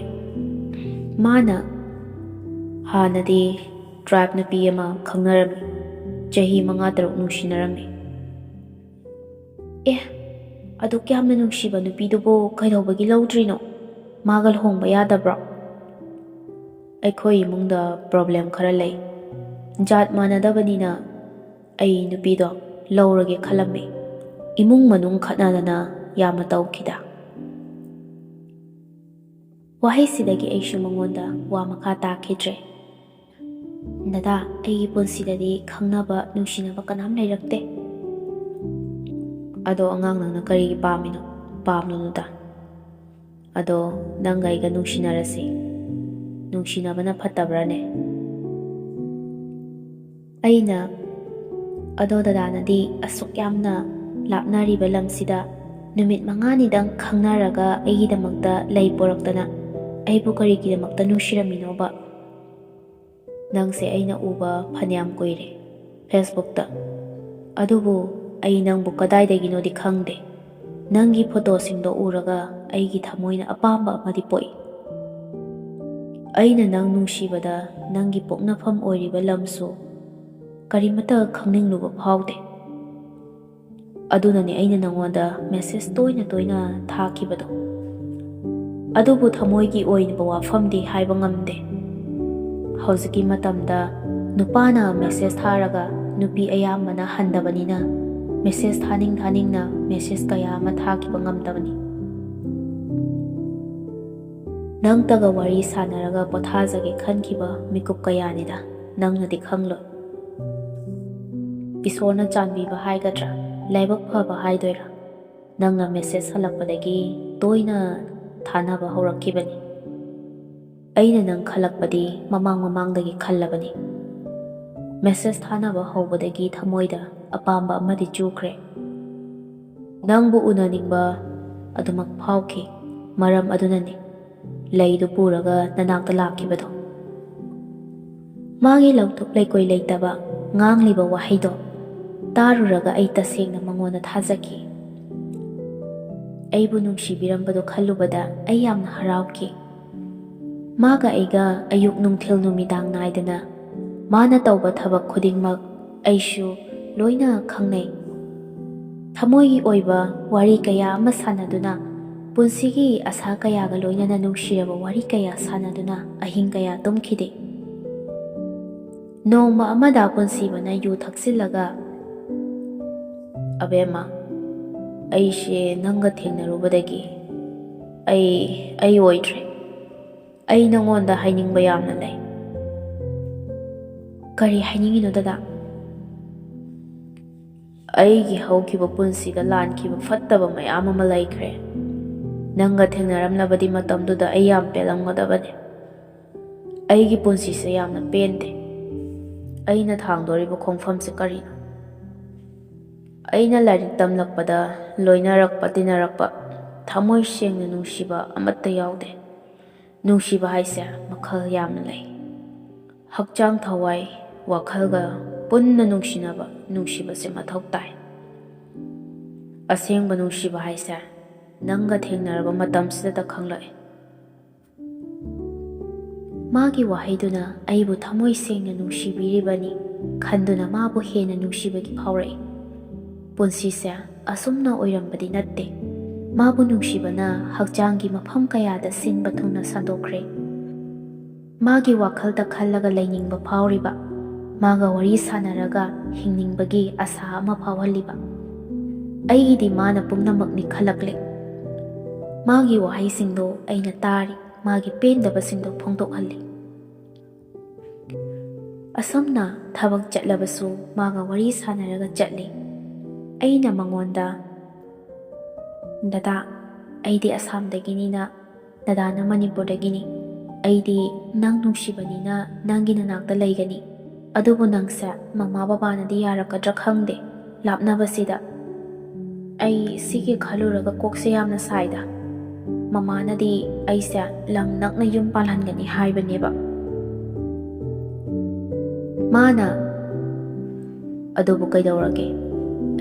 ꯃꯥꯅ, "ꯍꯥꯟꯅꯗꯤ ꯇ꯭ꯔꯥꯏꯕ ꯅꯨꯄꯤ ꯑꯃ ꯈꯪꯅꯔꯝꯃꯤ꯫ ꯆꯍꯤ ꯃꯉꯥ ꯇꯔꯨꯛ ꯅꯨꯡꯁꯤꯅꯔꯝꯃꯤ"꯫ "ꯑꯦ, ꯑꯗꯨꯛ ꯌꯥꯝꯅ ꯅꯨꯡꯁꯤꯕ ꯅꯨꯄꯤꯗꯨꯕꯨ ꯀꯩꯗꯧꯕꯒꯤ ꯂꯧꯗ꯭ꯔꯤꯅꯣ? ꯃꯥꯒ ꯂꯨꯍꯣꯡꯕ ꯌꯥꯗꯕ꯭ꯔꯣ?" "ꯑꯩꯈꯣꯏ ꯏꯃꯨꯡꯗ ꯄ꯭ꯔꯣꯕ꯭ꯂꯦꯝ ꯈꯔ ꯂꯩ꯫ ꯖꯥꯠ ꯃꯥꯟꯅꯗꯕꯅꯤꯅ ꯑꯩ ꯅꯨꯄꯤꯗꯣ ꯂꯧꯔꯒꯦ ꯈꯜꯂꯝꯃꯤ꯫ ꯏꯃꯨꯡ ꯃꯅꯨꯡ ꯈꯠꯅꯗꯅ ꯌꯥꯝꯅ ꯇꯧꯈꯤꯗ"꯫ ꯋꯥꯍꯩꯁꯤꯗꯒꯤ ꯑꯩꯁꯨ ꯃꯉꯣꯟꯗ ꯋꯥ ꯃꯈꯥ ꯇꯥꯈꯤꯗ꯭ꯔꯦ꯫ "ꯗꯗꯥ, ꯑꯩꯒꯤ ꯄꯨꯟꯁꯤꯗꯗꯤ ꯈꯪꯅꯕ, ꯅꯨꯡꯁꯤꯅꯕ ꯀꯅꯥꯝ ꯂꯩꯔꯛꯇꯦ"꯫ "ꯑꯗꯣ ꯑꯉꯥꯡ, ꯅꯪꯅ ꯀꯔꯤꯒꯤ ꯄꯥꯝꯃꯤꯅꯣ? ꯄꯥꯝꯂꯨꯅꯨꯗ꯫ ꯑꯗꯣ ꯅꯪꯒ ꯑꯩꯒ ꯅꯨꯡꯁꯤꯅꯔꯁꯤ꯫ ꯅꯨꯡꯁꯤꯅꯕꯅ ꯐꯠꯇꯕ꯭ꯔꯥꯅꯦ?" ꯑꯩꯅ, "ꯑꯗꯣ ꯗꯗꯥꯅꯗꯤ ꯑꯁꯨꯛ ꯌꯥꯝꯅ ꯂꯥꯞꯅꯔꯤꯕ ꯂꯝꯁꯤꯗ ꯅꯨꯃꯤꯠ ꯃꯉꯥꯅꯤꯗꯪ ꯈꯪꯅꯔꯒ ꯑꯩꯒꯤꯗꯃꯛꯇ ꯂꯩ ꯄꯣꯔꯛꯇꯅ ꯑꯩꯕꯨ ꯀꯔꯤꯒꯤꯗꯃꯛꯇ ꯅꯨꯡꯁꯤꯔꯝꯃꯤꯅꯣꯕ? ꯅꯪꯁꯦ ꯑꯩꯅ ꯎꯕ ꯐꯅꯌꯥꯝ ꯀꯨꯏꯔꯦ Facebookꯇ, ꯑꯗꯨꯕꯨ ꯑꯩ ꯅꯪꯕꯨ ꯀꯗꯥꯏꯗꯒꯤꯅꯣꯗꯤ ꯈꯪꯗꯦ꯫ ꯅꯪꯒꯤ ꯐꯣꯇꯣꯁꯤꯡꯗꯣ ꯎꯔꯒ ꯑꯩꯒꯤ ꯊꯃꯣꯏꯅ ꯑꯄꯥꯝꯕ ꯑꯃꯗꯤ ꯄꯣꯛꯏ꯫ ꯑꯩꯅ ꯅꯪ ꯅꯨꯡꯁꯤꯕꯗ ꯅꯪꯒꯤ ꯄꯣꯛꯅꯐꯝ ꯑꯣꯏꯔꯤꯕ ꯂꯝꯁꯨ ꯀꯔꯤꯃꯠꯇ ꯈꯪꯅꯤꯡꯂꯨꯕ ꯐꯥꯎꯗꯦ꯫ ꯑꯗꯨꯅꯅꯦ ꯑꯩꯅ ꯅꯪꯉꯣꯟꯗ ꯃꯦꯁꯦꯖ ꯇꯣꯏꯅ ꯇꯣꯏꯅ ꯊꯥꯈꯤꯕꯗꯣ꯫ ꯑꯗꯨꯕꯨ ꯊꯃꯣꯏꯒꯤ ꯑꯣꯏꯕ ꯋꯥꯐꯝꯗꯤ ꯍꯥꯏꯕ ꯉꯝꯗꯦ꯫ ꯍꯧꯖꯤꯛꯀꯤ ꯃꯇꯝꯗ ꯅꯨꯄꯥꯅ ꯃꯦꯁꯦꯖ ꯊꯥꯔꯒ ꯅꯨꯄꯤ ꯑꯌꯥꯝꯕꯅ ꯍꯟꯗꯕꯅꯤꯅ, ꯃꯦꯁꯦꯖ ꯊꯥꯅꯤꯡ ꯊꯥꯅꯤꯡꯅ ꯃꯦꯁꯦꯖ ꯀꯌꯥ ꯑꯃ ꯊꯥꯈꯤꯕ ꯉꯝꯗꯕꯅꯤ꯫ ꯅꯪꯇꯒ ꯋꯥꯔꯤ ꯁꯥꯟꯅꯔꯒ ꯄꯣꯊꯥꯖꯒꯦ ꯈꯟꯈꯤꯕ ꯃꯤꯀꯨꯞ ꯀꯌꯥꯅꯤꯗ, ꯅꯪꯅꯗꯤ ꯈꯪꯂꯣꯏ꯫ ꯏꯁꯣꯔꯅ ꯆꯥꯟꯕꯤꯕ ꯍꯥꯏꯒꯗ꯭ꯔꯥ, ꯂꯥꯏꯕꯛ ꯐꯕ ꯍꯥꯏꯗꯣꯏꯔꯥ, ꯅꯪꯅ ꯃꯦꯁꯦꯖ ꯍꯜꯂꯛꯄꯗꯒꯤ ꯇꯣꯏꯅ ꯊꯥꯅꯕ ꯍꯧꯔꯛꯈꯤꯕꯅꯤ꯫ ꯑꯩꯅ ꯅꯪ ꯈꯜꯂꯛꯄꯗꯤ ꯃꯃꯥꯡ ꯃꯃꯥꯡꯗꯒꯤ ꯈꯜꯂꯕꯅꯤ꯫ ꯃꯦꯁꯦꯖ ꯊꯥꯅꯕ ꯍꯧꯕꯗꯒꯤ ꯊꯃꯣꯏꯗ ꯑꯄꯥꯝꯕ ꯑꯃꯗꯤ ꯆꯨꯈ꯭ꯔꯦ꯫ ꯅꯪꯕꯨ ꯎꯅꯅꯤꯡꯕ ꯑꯗꯨꯃꯛ ꯐꯥꯎꯈꯤ꯫ ꯃꯔꯝ ꯑꯗꯨꯅꯅꯤ ꯂꯩꯗꯨ ꯄꯨꯔꯒ ꯅꯅꯥꯛꯇ ꯂꯥꯛꯈꯤꯕꯗꯣ꯫ ꯃꯥꯒꯤ ꯂꯧꯊꯣꯛ ꯂꯩꯀꯣꯏ ꯂꯩꯇꯕ ꯉꯥꯡꯂꯤꯕ ꯋꯥꯍꯩꯗꯣ ꯇꯥꯔꯨꯔꯒ ꯑꯩ ꯇꯁꯦꯡꯅ ꯃꯉꯣꯟꯗ ꯊꯥꯖꯈꯤ꯫ ꯑꯩꯕꯨ ꯅꯨꯡꯁꯤꯕꯤꯔꯝꯕꯗꯨ ꯈꯜꯂꯨꯕꯗ ꯑꯩ ꯌꯥꯝꯅ ꯍꯔꯥꯎꯈꯤ꯫ ꯃꯥꯒ ꯑꯩꯒ ꯑꯌꯨꯛ ꯅꯨꯡꯊꯤꯜ ꯅꯨꯃꯤꯗꯥꯡ ꯅꯥꯏꯗꯅ ꯃꯥꯅ ꯇꯧꯕ ꯊꯕꯛ ꯈꯨꯗꯤꯡꯃꯛ ꯑꯩꯁꯨ ꯂꯣꯏꯅ ꯈꯪꯅꯩ꯫ ꯊꯃꯣꯏꯒꯤ ꯑꯣꯏꯕ ꯋꯥꯔꯤ ꯀꯌꯥ ꯑꯃ ꯁꯥꯟꯅꯗꯨꯅ, ꯄꯨꯟꯁꯤꯒꯤ ꯑꯁꯥ ꯀꯌꯥꯒ ꯂꯣꯏꯅꯅ ꯅꯨꯡꯁꯤꯔꯕ ꯋꯥꯔꯤ ꯀꯌꯥ ꯁꯥꯟꯅꯗꯨꯅ ꯑꯍꯤꯡ ꯀꯌꯥ ꯇꯨꯝꯈꯤꯗꯦ꯫ ꯅꯣꯡꯃ ꯑꯃꯗ ꯄꯨꯟꯁꯤꯕꯅ ꯌꯨ ꯊꯛꯆꯤꯜꯂꯒ, "ꯑꯕꯦꯝꯃ, ꯑꯩꯁꯦ ꯅꯪꯒ ꯊꯦꯡꯅꯔꯨꯕꯗꯒꯤ ꯑꯩ, ꯑꯩ ꯑꯣꯏꯗ꯭ꯔꯦ꯫ ꯑꯩ ꯅꯉꯣꯟꯗ ꯍꯥꯏꯅꯤꯡꯕ ꯌꯥꯝꯅ ꯂꯩ꯫" "ꯀꯔꯤ ꯍꯥꯏꯅꯤꯡꯉꯤꯅꯣ, ꯗꯗꯥ?" "ꯑꯩꯒꯤ ꯍꯧꯈꯤꯕ ꯄꯨꯟꯁꯤꯗ ꯂꯥꯟꯈꯤꯕ ꯐꯠꯇꯕ ꯃꯌꯥꯝ ꯑꯃ ꯂꯩꯈ꯭ꯔꯦ꯫ ꯅꯪꯒ ꯊꯦꯡꯅꯔꯝꯂꯕꯗꯤ ꯃꯇꯝꯗꯨꯗ ꯑꯩ ꯌꯥꯝ ꯄꯦꯜꯂꯝꯒꯗꯕꯅꯤ꯫ ꯑꯩꯒꯤ ꯄꯨꯟꯁꯤꯁꯦ ꯌꯥꯝꯅ ꯄꯦꯟꯗꯦ꯫ ꯑꯩꯅ ꯊꯥꯡꯗꯣꯔꯤꯕ ꯈꯣꯡꯐꯝꯁꯦ ꯀꯔꯤꯅꯣ? ꯑꯩꯅ ꯂꯥꯏꯔꯤꯛ ꯇꯝꯂꯛꯄꯗ ꯂꯣꯏꯅꯔꯛꯄ ꯇꯤꯟꯅꯔꯛꯄ ꯊꯃꯣꯏ ꯁꯦꯡꯅ ꯅꯨꯡꯁꯤꯕ ꯑꯃꯠꯇ ꯌꯥꯎꯗꯦ꯫ ꯅꯨꯡꯁꯤꯕ ꯍꯥꯏꯁꯦ ꯃꯈꯜ ꯌꯥꯝꯅ ꯂꯩ꯫ ꯍꯛꯆꯥꯡ, ꯊꯋꯥꯏ, ꯋꯥꯈꯜꯒ ꯄꯨꯟꯅ ꯅꯨꯡꯁꯤꯅꯕ ꯅꯨꯡꯁꯤꯕꯁꯦ ꯃꯊꯧ ꯇꯥꯏ꯫ ꯑꯁꯦꯡꯕ ꯅꯨꯡꯁꯤꯕ ꯍꯥꯏꯁꯦ ꯅꯪꯒ ꯊꯦꯡꯅꯔꯕ ꯃꯇꯝꯁꯤꯗꯇ ꯈꯪꯂꯛꯏ꯫" ꯃꯥꯒꯤ ꯋꯥꯍꯩꯗꯨꯅ ꯑꯩꯕꯨ ꯊꯃꯣꯏ ꯁꯦꯡꯅ ꯅꯨꯡꯁꯤꯕꯤꯔꯤꯕꯅꯤ ꯈꯟꯗꯨꯅ ꯃꯥꯕꯨ ꯍꯦꯟꯅ ꯅꯨꯡꯁꯤꯕꯒꯤ ꯐꯥꯎꯔꯛꯏ꯫ ꯄꯨꯟꯁꯤꯁꯦ ꯑꯁꯨꯝꯅ ꯑꯣꯏꯔꯝꯕꯗꯤ ꯅꯠꯇꯦ꯫ ꯃꯥꯕꯨ ꯅꯨꯡꯁꯤꯕꯅ ꯍꯛꯆꯥꯡꯒꯤ ꯃꯐꯝ ꯀꯌꯥꯗ ꯁꯤꯟꯕ ꯊꯨꯡꯅ ꯁꯟꯗꯣꯛꯈ꯭ꯔꯦ꯫ ꯃꯥꯒꯤ ꯋꯥꯈꯜꯗ ꯈꯜꯂꯒ ꯂꯩꯅꯤꯡꯕ ꯐꯥꯎꯔꯤꯕ, ꯃꯥꯒ ꯋꯥꯔꯤ ꯁꯥꯟꯅꯔꯒ ꯍꯤꯡꯅꯤꯡꯕꯒꯤ ꯑꯁꯥ ꯑꯃ ꯐꯥꯎꯍꯜꯂꯤꯕ꯫ ꯑꯩꯒꯤꯗꯤ ꯃꯥꯅ ꯄꯨꯝꯅꯃꯛꯅꯤ ꯈꯜꯂꯛꯂꯦ꯫ ꯃꯥꯒꯤ ꯋꯥꯍꯩꯁꯤꯡꯗꯣ ꯑꯩꯅ ꯇꯥꯔꯤ, ꯃꯥꯒꯤ ꯄꯦꯟꯗꯕꯁꯤꯡꯗꯣ ꯐꯣꯡꯗꯣꯛꯍꯜꯂꯤ꯫ ꯑꯁꯨꯝꯅ ꯊꯕꯛ ꯆꯠꯂꯕꯁꯨ ꯃꯥꯒ ꯋꯥꯔꯤ ꯁꯥꯟꯅꯔꯒ ꯆꯠꯂꯤ꯫ ꯑꯩꯅ ꯃꯉꯣꯟꯗ, "ꯗꯗꯥ, ꯑꯩꯗꯤ ꯑꯁꯥꯝꯗꯒꯤꯅꯤꯅ ꯗꯗꯥꯅ ꯃꯅꯤꯄꯨꯔꯗꯒꯤꯅꯤ꯫ ꯑꯩꯗꯤ ꯅꯪ ꯅꯨꯡꯁꯤꯕꯅꯤꯅ ꯅꯪꯒꯤ ꯅꯅꯥꯛꯇ ꯂꯩꯒꯅꯤ꯫ ꯑꯗꯨꯕꯨ ꯅꯪꯁꯦ ꯃꯃꯥ ꯕꯕꯥꯅꯗꯤ ꯌꯥꯔꯛꯀꯗ꯭ꯔꯥ ꯈꯪꯗꯦ ꯂꯥꯞꯅꯕꯁꯤꯗ꯫ ꯑꯩ ꯁꯤꯒꯤ ꯈꯜꯂꯨꯔꯒ ꯀꯣꯛꯁꯦ ꯌꯥꯝꯅ ꯁꯥꯏꯗ꯫ ꯃꯃꯥꯅꯗꯤ ꯑꯩꯁꯦ ꯂꯝ ꯅꯛꯅ ꯌꯨꯝ ꯄꯥꯜꯍꯟꯒꯅꯤ ꯍꯥꯏꯕꯅꯦꯕ꯫" ꯃꯥꯅ, "ꯑꯗꯨꯕꯨ ꯀꯩꯗꯧꯔꯒꯦ?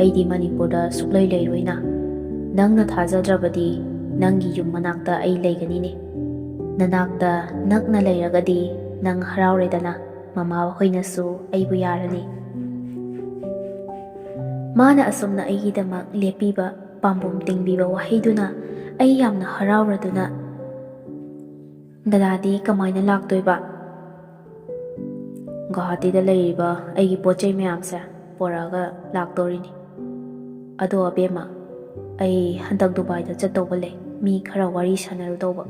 ꯑꯩꯗꯤ ꯃꯅꯤꯄꯨꯔꯗ ꯁꯨꯛꯂꯩ ꯂꯩꯔꯣꯏꯅ꯫ ꯅꯪꯅ ꯊꯥꯖꯗ꯭ꯔꯕꯗꯤ ꯅꯪꯒꯤ ꯌꯨꯝ ꯃꯅꯥꯛꯇ ꯑꯩ ꯂꯩꯒꯅꯤꯅꯦ꯫ ꯅꯅꯥꯛꯇ ꯅꯛꯅ ꯂꯩꯔꯒꯗꯤ ꯅꯪ ꯍꯔꯥꯎꯔꯦꯗꯅ, ꯃꯃꯥ ꯍꯣꯏꯅꯁꯨ ꯑꯩꯕꯨ ꯌꯥꯔꯅꯤ꯫" ꯃꯥꯅ ꯑꯁꯨꯝꯅ ꯑꯩꯒꯤꯗꯃꯛ ꯂꯦꯞꯄꯤꯕ, ꯄꯥꯝꯕꯣꯝ ꯇꯤꯡꯕꯤꯕ ꯋꯥꯍꯩꯗꯨꯅ ꯑꯩ ꯌꯥꯝꯅ ꯍꯔꯥꯎꯔꯗꯨꯅ, "ꯗꯗꯥꯗꯤ ꯀꯃꯥꯏꯅ ꯂꯥꯛꯇꯣꯏꯕ?" "ꯒꯨꯋꯥꯍꯥꯇꯤꯗ ꯂꯩꯔꯤꯕ ꯑꯩꯒꯤ ꯄꯣꯠ ꯆꯩ ꯃꯌꯥꯝꯁꯦ ꯄꯣꯔꯛꯑꯒ ꯂꯥꯛꯇꯣꯔꯤꯅꯤ꯫ ꯑꯗꯣ ꯑꯕꯦꯝꯃ, ꯑꯩ ꯍꯟꯗꯛ ꯗꯨꯕꯥꯏꯗ ꯆꯠꯇꯧꯕ ꯂꯩ, ꯃꯤ ꯈꯔ ꯋꯥꯔꯤ ꯁꯥꯟꯅꯔꯨꯗꯧꯕ꯫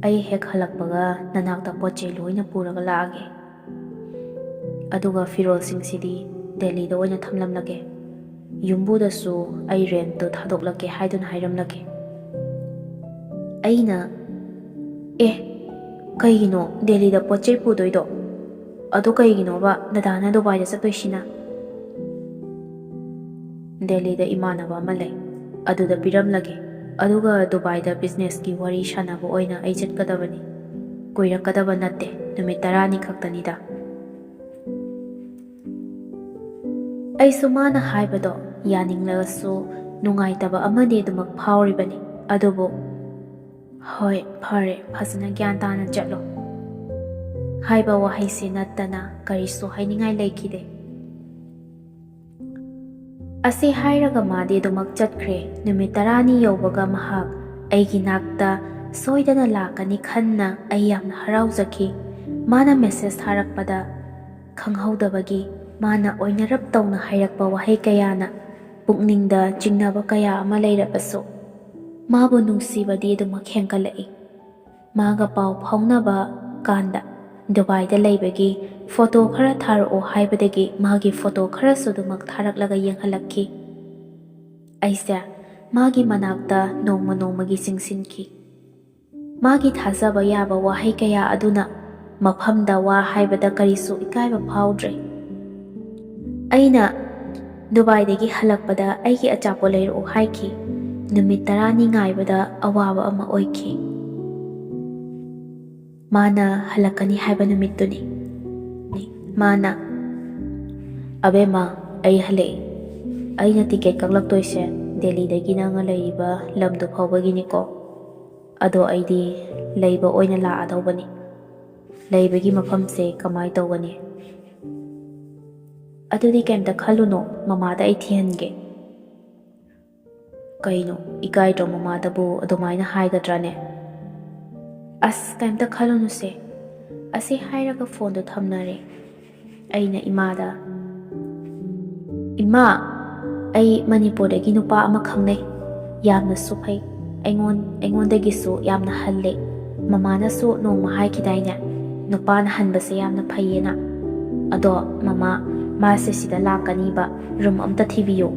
ꯑꯩ ꯍꯦꯛ ꯍꯜꯂꯛꯄꯒ ꯅꯅꯥꯛꯇ ꯄꯣꯠ ꯆꯩ ꯂꯣꯏꯅ ꯄꯨꯔꯒ ꯂꯥꯛꯑꯒꯦ꯫ ꯑꯗꯨꯒ ꯐꯤꯔꯣꯜꯁꯤꯡꯁꯤꯗꯤ ꯗꯦꯜꯂꯤꯗ ꯑꯣꯏꯅ ꯊꯝꯂꯝꯂꯒꯦ꯫ ꯌꯨꯝꯕꯨꯗꯁꯨ ꯑꯩ ꯔꯦꯟꯠꯇꯣ ꯊꯥꯗꯣꯛꯂꯛꯀꯦ ꯍꯥꯏꯗꯨꯅ ꯍꯥꯏꯔꯝꯂꯒꯦ꯫" ꯑꯩꯅ, "ꯑꯦ, ꯀꯩꯒꯤꯅꯣ ꯗꯦꯜꯂꯤꯗ ꯄꯣꯠ ꯆꯩ ꯄꯨꯗꯣꯏꯗꯣ? ꯑꯗꯣ ꯀꯩꯒꯤꯅꯣꯕ ꯗꯗꯥꯅ ꯗꯨꯕꯥꯏꯗ ꯆꯠꯇꯣꯏꯁꯤꯅ?" "ꯗꯦꯜꯂꯤꯗ ꯏꯃꯥꯟꯅꯕ ꯑꯃ ꯂꯩ, ꯑꯗꯨꯗ ꯄꯤꯔꯝꯂꯒꯦ꯫ ꯑꯗꯨꯒ ꯗꯨꯕꯥꯏꯗ ꯕꯤꯖꯤꯅꯦꯁꯀꯤ ꯋꯥꯔꯤ ꯁꯥꯟꯅꯕ ꯑꯣꯏꯅ ꯑꯩ ꯆꯠꯀꯗꯕꯅꯤ꯫ ꯀꯨꯏꯔꯛꯀꯗꯕ ꯅꯠꯇꯦ, ꯅꯨꯃꯤꯠ ꯇꯔꯥꯅꯤ ꯈꯛꯇꯅꯤꯗ꯫" ꯑꯩꯁꯨ ꯃꯥꯅ ꯍꯥꯏꯕꯗꯣ ꯌꯥꯅꯤꯡꯂꯒꯁꯨ ꯅꯨꯡꯉꯥꯏꯇꯕ ꯑꯃꯗꯤ ꯑꯗꯨꯃꯛ ꯐꯥꯎꯔꯤꯕꯅꯤ꯫ ꯑꯗꯨꯕꯨ, "ꯍꯣꯏ, ꯐꯔꯦ, ꯐꯖꯅ ꯒ꯭ꯌꯥꯟ ꯇꯥꯅ ꯆꯠꯂꯣ" ꯍꯥꯏꯕ ꯋꯥꯍꯩꯁꯤ ꯅꯠꯇꯅ ꯀꯔꯤꯁꯨ ꯍꯥꯏꯅꯤꯡꯉꯥꯏ ꯂꯩꯈꯤꯗꯦ꯫ ꯑꯁꯤ ꯍꯥꯏꯔꯒ ꯃꯥꯗꯤ ꯑꯗꯨꯃꯛ ꯆꯠꯈ꯭ꯔꯦ꯫ ꯅꯨꯃꯤꯠ ꯇꯔꯥꯅꯤ ꯌꯧꯕꯒ ꯃꯍꯥꯛ ꯑꯩꯒꯤ ꯅꯥꯛꯇ ꯁꯣꯏꯗꯅ ꯂꯥꯛꯀꯅꯤ ꯈꯟꯅ ꯑꯩ ꯌꯥꯝꯅ ꯍꯔꯥꯎꯖꯈꯤ꯫ ꯃꯥꯅ ꯃꯦꯁꯦꯖ ꯊꯥꯔꯛꯄꯗ ꯈꯪꯍꯧꯗꯕꯒꯤ ꯃꯥꯅ ꯑꯣꯏꯅꯔꯞ ꯇꯧꯅ ꯍꯥꯏꯔꯛꯄ ꯋꯥꯍꯩ ꯀꯌꯥꯅ ꯄꯨꯛꯅꯤꯡꯗ ꯆꯤꯡꯅꯕ ꯀꯌꯥ ꯑꯃ ꯂꯩꯔꯕꯁꯨ ꯃꯥꯕꯨ ꯅꯨꯡꯁꯤꯕꯗꯤ ꯑꯗꯨꯃꯛ ꯍꯦꯟꯒꯠꯂꯛꯏ꯫ ꯃꯥꯒ ꯄꯥꯎ ꯐꯥꯎꯅꯕ ꯀꯥꯟꯗ ꯗꯨꯕꯥꯏꯗ ꯂꯩꯕꯒꯤ ꯐꯣꯇꯣ ꯈꯔ ꯊꯥꯔꯛꯑꯣ ꯍꯥꯏꯕꯗꯒꯤ ꯃꯥꯒꯤ ꯐꯣꯇꯣ ꯈꯔꯁꯨ ꯑꯗꯨꯃꯛ ꯊꯥꯔꯛꯂꯒ ꯌꯦꯡꯍꯜꯂꯛꯈꯤ꯫ ꯑꯩꯁꯦ ꯃꯥꯒꯤ ꯃꯅꯥꯛꯇ ꯅꯣꯡꯃ ꯅꯣꯡꯃꯒꯤ ꯆꯤꯡꯁꯤꯟꯈꯤ꯫ ꯃꯥꯒꯤ ꯊꯥꯖꯕ ꯌꯥꯕ ꯋꯥꯍꯩ ꯀꯌꯥ ꯑꯗꯨꯅ ꯃꯐꯝꯗ ꯋꯥ ꯍꯥꯏꯕꯗ ꯀꯔꯤꯁꯨ ꯏꯀꯥꯏꯕ ꯐꯥꯎꯗ꯭ꯔꯦ꯫ ꯑꯩꯅ ꯗꯨꯕꯥꯏꯗꯒꯤ ꯍꯜꯂꯛꯄꯗ ꯑꯩꯒꯤ ꯑꯆꯥꯄꯣꯠ ꯂꯩꯔꯛꯎ ꯍꯥꯏꯈꯤ꯫ ꯅꯨꯃꯤꯠ ꯇꯔꯥꯅꯤ ꯉꯥꯏꯕꯗ ꯑꯋꯥꯕ ꯑꯃ ꯑꯣꯏꯈꯤ꯫ ꯃꯥꯅ ꯍꯜꯂꯛꯀꯅꯤ ꯍꯥꯏꯕ ꯅꯨꯃꯤꯠꯇꯨꯅꯤ꯫ ꯃꯥꯅ, "ꯑꯕꯦꯝꯃ, ꯑꯩ ꯍꯜꯂꯛꯑꯦ꯫ ꯑꯩꯅ ꯇꯤꯀꯦꯠ ꯀꯛꯂꯛꯇꯣꯏꯁꯦ ꯗꯦꯜꯂꯤꯗꯒꯤ ꯅꯪꯅ ꯂꯩꯔꯤꯕ ꯂꯝꯗꯨ ꯐꯥꯎꯕꯒꯤꯅꯤꯀꯣ꯫ ꯑꯗꯣ ꯑꯩꯗꯤ ꯂꯩꯕ ꯑꯣꯏꯅ ꯂꯥꯛꯑꯗꯧꯕꯅꯤ꯫ ꯂꯩꯕꯒꯤ ꯃꯐꯝꯁꯦ ꯀꯃꯥꯏ ꯇꯧꯒꯅꯤ?" "ꯑꯗꯨꯗꯤ ꯀꯩꯝꯇ ꯈꯜꯂꯨꯅꯣ, ꯃꯃꯥꯗ ꯑꯩ ꯊꯤꯍꯟꯒꯦ꯫" "ꯀꯩꯅꯣ, ꯏꯀꯥꯏꯗ꯭ꯔꯣ ꯃꯃꯥꯗꯕꯨ ꯑꯗꯨꯃꯥꯏꯅ ꯍꯥꯏꯒꯗ꯭ꯔꯥꯅꯦ?" "ꯑꯁ, ꯀꯩꯝꯇ ꯈꯜꯂꯨꯅꯨꯁꯦ꯫" ꯑꯁꯤ ꯍꯥꯏꯔꯒ ꯐꯣꯟꯗꯣ ꯊꯝꯅꯔꯦ꯫ ꯑꯩꯅ ꯏꯃꯥꯗ, "ꯏꯃꯥ, ꯑꯩ ꯃꯅꯤꯄꯨꯔꯗꯒꯤ ꯅꯨꯄꯥ ꯑꯃ ꯈꯪꯅꯩ꯫ ꯌꯥꯝꯅꯁꯨ ꯐꯩ꯫ ꯑꯩꯉꯣꯟ-, ꯑꯩꯉꯣꯟꯗꯒꯤꯁꯨ ꯌꯥꯝꯅ ꯍꯜꯂꯦ꯫ ꯃꯃꯥꯅꯁꯨ ꯅꯣꯡꯃ ꯍꯥꯏꯈꯤꯗꯥꯏꯅꯦ, ꯅꯨꯄꯥꯅ ꯍꯟꯕꯁꯦ ꯌꯥꯝꯅ ꯐꯩꯌꯦꯅ꯫ ꯑꯗꯣ ꯃꯃꯥ, ꯃꯥꯁꯦ ꯁꯤꯗ ꯂꯥꯛꯀꯅꯤꯕ, ꯔꯨꯝ ꯑꯝꯇ ꯊꯤꯕꯤꯌꯨ꯫"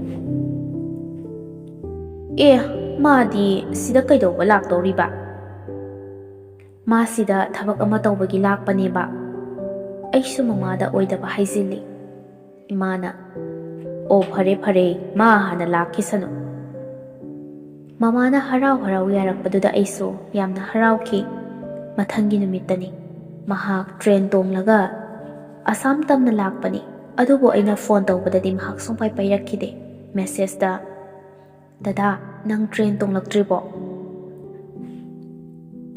"ꯑꯦ, ꯃꯥꯗꯤ ꯁꯤꯗ ꯀꯩꯗꯧꯕ ꯂꯥꯛꯇꯧꯔꯤꯕ?" "ꯃꯥ ꯁꯤꯗ ꯊꯕꯛ ꯑꯃ ꯇꯧꯕꯒꯤ ꯂꯥꯛꯄꯅꯦꯕ꯫" ꯑꯩꯁꯨ ꯃꯃꯥꯗ ꯑꯣꯏꯗꯕ ꯍꯥꯏꯖꯤꯜꯂꯤ꯫ ꯏꯃꯥꯅ, "ꯑꯣ, ꯐꯔꯦ ꯐꯔꯦ, ꯃꯥ ꯍꯥꯟꯅ ꯂꯥꯛꯈꯤꯁꯅꯨ꯫" ꯃꯃꯥꯅ ꯍꯔꯥꯎ ꯍꯔꯥꯎ ꯌꯥꯔꯛꯄꯗꯨꯗ ꯑꯩꯁꯨ ꯌꯥꯝꯅ ꯍꯔꯥꯎꯈꯤ꯫ ꯃꯊꯪꯒꯤ ꯅꯨꯃꯤꯠꯇꯅꯤ꯫ ꯃꯍꯥꯛ ꯇ꯭ꯔꯦꯟ ꯇꯣꯡꯂꯒ ꯑꯁꯥꯝ ꯇꯝꯅ ꯂꯥꯛꯄꯅꯤ꯫ ꯑꯗꯨꯕꯨ ꯑꯩꯅ ꯐꯣꯟ ꯇꯧꯕꯗꯗꯤ ꯃꯍꯥꯛ ꯁꯨꯡꯄꯥꯏ ꯄꯥꯏꯔꯛꯈꯤꯗꯦ꯫ ꯃꯦꯁꯦꯖꯇ, "ꯗꯗꯥ, ꯅꯪ ꯇ꯭ꯔꯦꯟ ꯇꯣꯡꯂꯛꯇ꯭ꯔꯤꯕꯣ?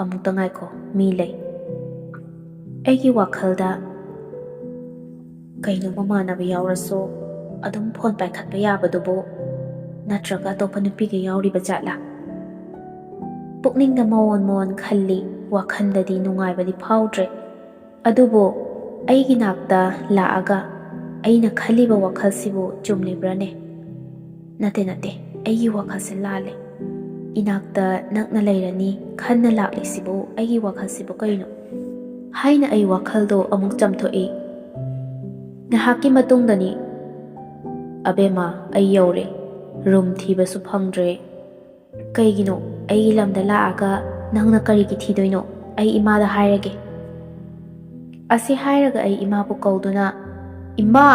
ꯑꯃꯨꯛꯇ ꯉꯥꯏꯈꯣ, ꯃꯤ ꯂꯩ꯫" ꯑꯩꯒꯤ ꯋꯥꯈꯜꯗ, "ꯀꯩꯅꯣ, ꯃꯃꯥꯟꯅꯕ ꯌꯥꯎꯔꯁꯨ ꯑꯗꯨꯝ ꯐꯣꯟ ꯄꯥꯏꯈꯠꯄ ꯌꯥꯕꯗꯨꯕꯨ? ꯅꯠꯇ꯭ꯔꯒ ꯑꯇꯣꯞꯄ ꯅꯨꯄꯤꯒ ꯌꯥꯎꯔꯤꯕ ꯖꯥꯠꯂꯥ?" ꯄꯨꯛꯅꯤꯡꯗ ꯃꯑꯣꯟ ꯃꯑꯣꯟ ꯈꯜꯂꯤ, ꯋꯥꯈꯜꯗꯗꯤ ꯅꯨꯡꯉꯥꯏꯕꯗꯤ ꯐꯥꯎꯗ꯭ꯔꯦ꯫ ꯑꯗꯨꯕꯨ ꯑꯩꯒꯤ ꯅꯥꯛꯇ ꯂꯥꯛꯑꯒ ꯑꯩꯅ ꯈꯜꯂꯤꯕ ꯋꯥꯈꯜꯁꯤꯕꯨ ꯆꯨꯝꯂꯤꯕ꯭ꯔꯥꯅꯦ? ꯅꯠꯇꯦ, ꯅꯠꯇꯦ, ꯑꯩꯒꯤ ꯋꯥꯈꯜꯁꯦ ꯂꯥꯜꯂꯦ꯫ ꯏꯅꯥꯛꯇ ꯅꯛꯅ ꯂꯩꯔꯅꯤ ꯈꯟꯅ ꯂꯥꯛꯂꯤꯁꯤꯕꯨ ꯑꯩꯒꯤ ꯋꯥꯈꯜꯁꯤꯕꯨ ꯀꯩꯅꯣ? ꯍꯥꯏꯅ ꯑꯩ ꯋꯥꯈꯜꯗꯣ ꯑꯃꯨꯛ ꯆꯝꯊꯣꯛꯏ꯫ ꯉꯥꯏꯍꯥꯛꯀꯤ ꯃꯇꯨꯡꯗꯅꯤ, "ꯑꯕꯦꯝꯃ, ꯑꯩ ꯌꯧꯔꯦ꯫ ꯔꯨꯝ ꯊꯤꯕꯁꯨ ꯐꯪꯗ꯭ꯔꯦ꯫ ꯀꯩꯒꯤꯅꯣ? ꯑꯩꯒꯤ ꯂꯝꯗ ꯂꯥꯛꯑꯒ ꯅꯪꯅ ꯀꯔꯤꯒꯤ ꯊꯤꯗꯣꯏꯅꯣ? ꯑꯩ ꯏꯃꯥꯗ ꯍꯥꯏꯔꯒꯦ꯫" ꯑꯁꯤ ꯍꯥꯏꯔꯒ ꯑꯩ ꯏꯃꯥꯕꯨ ꯀꯧꯗꯨꯅ, "ꯏꯃꯥ!"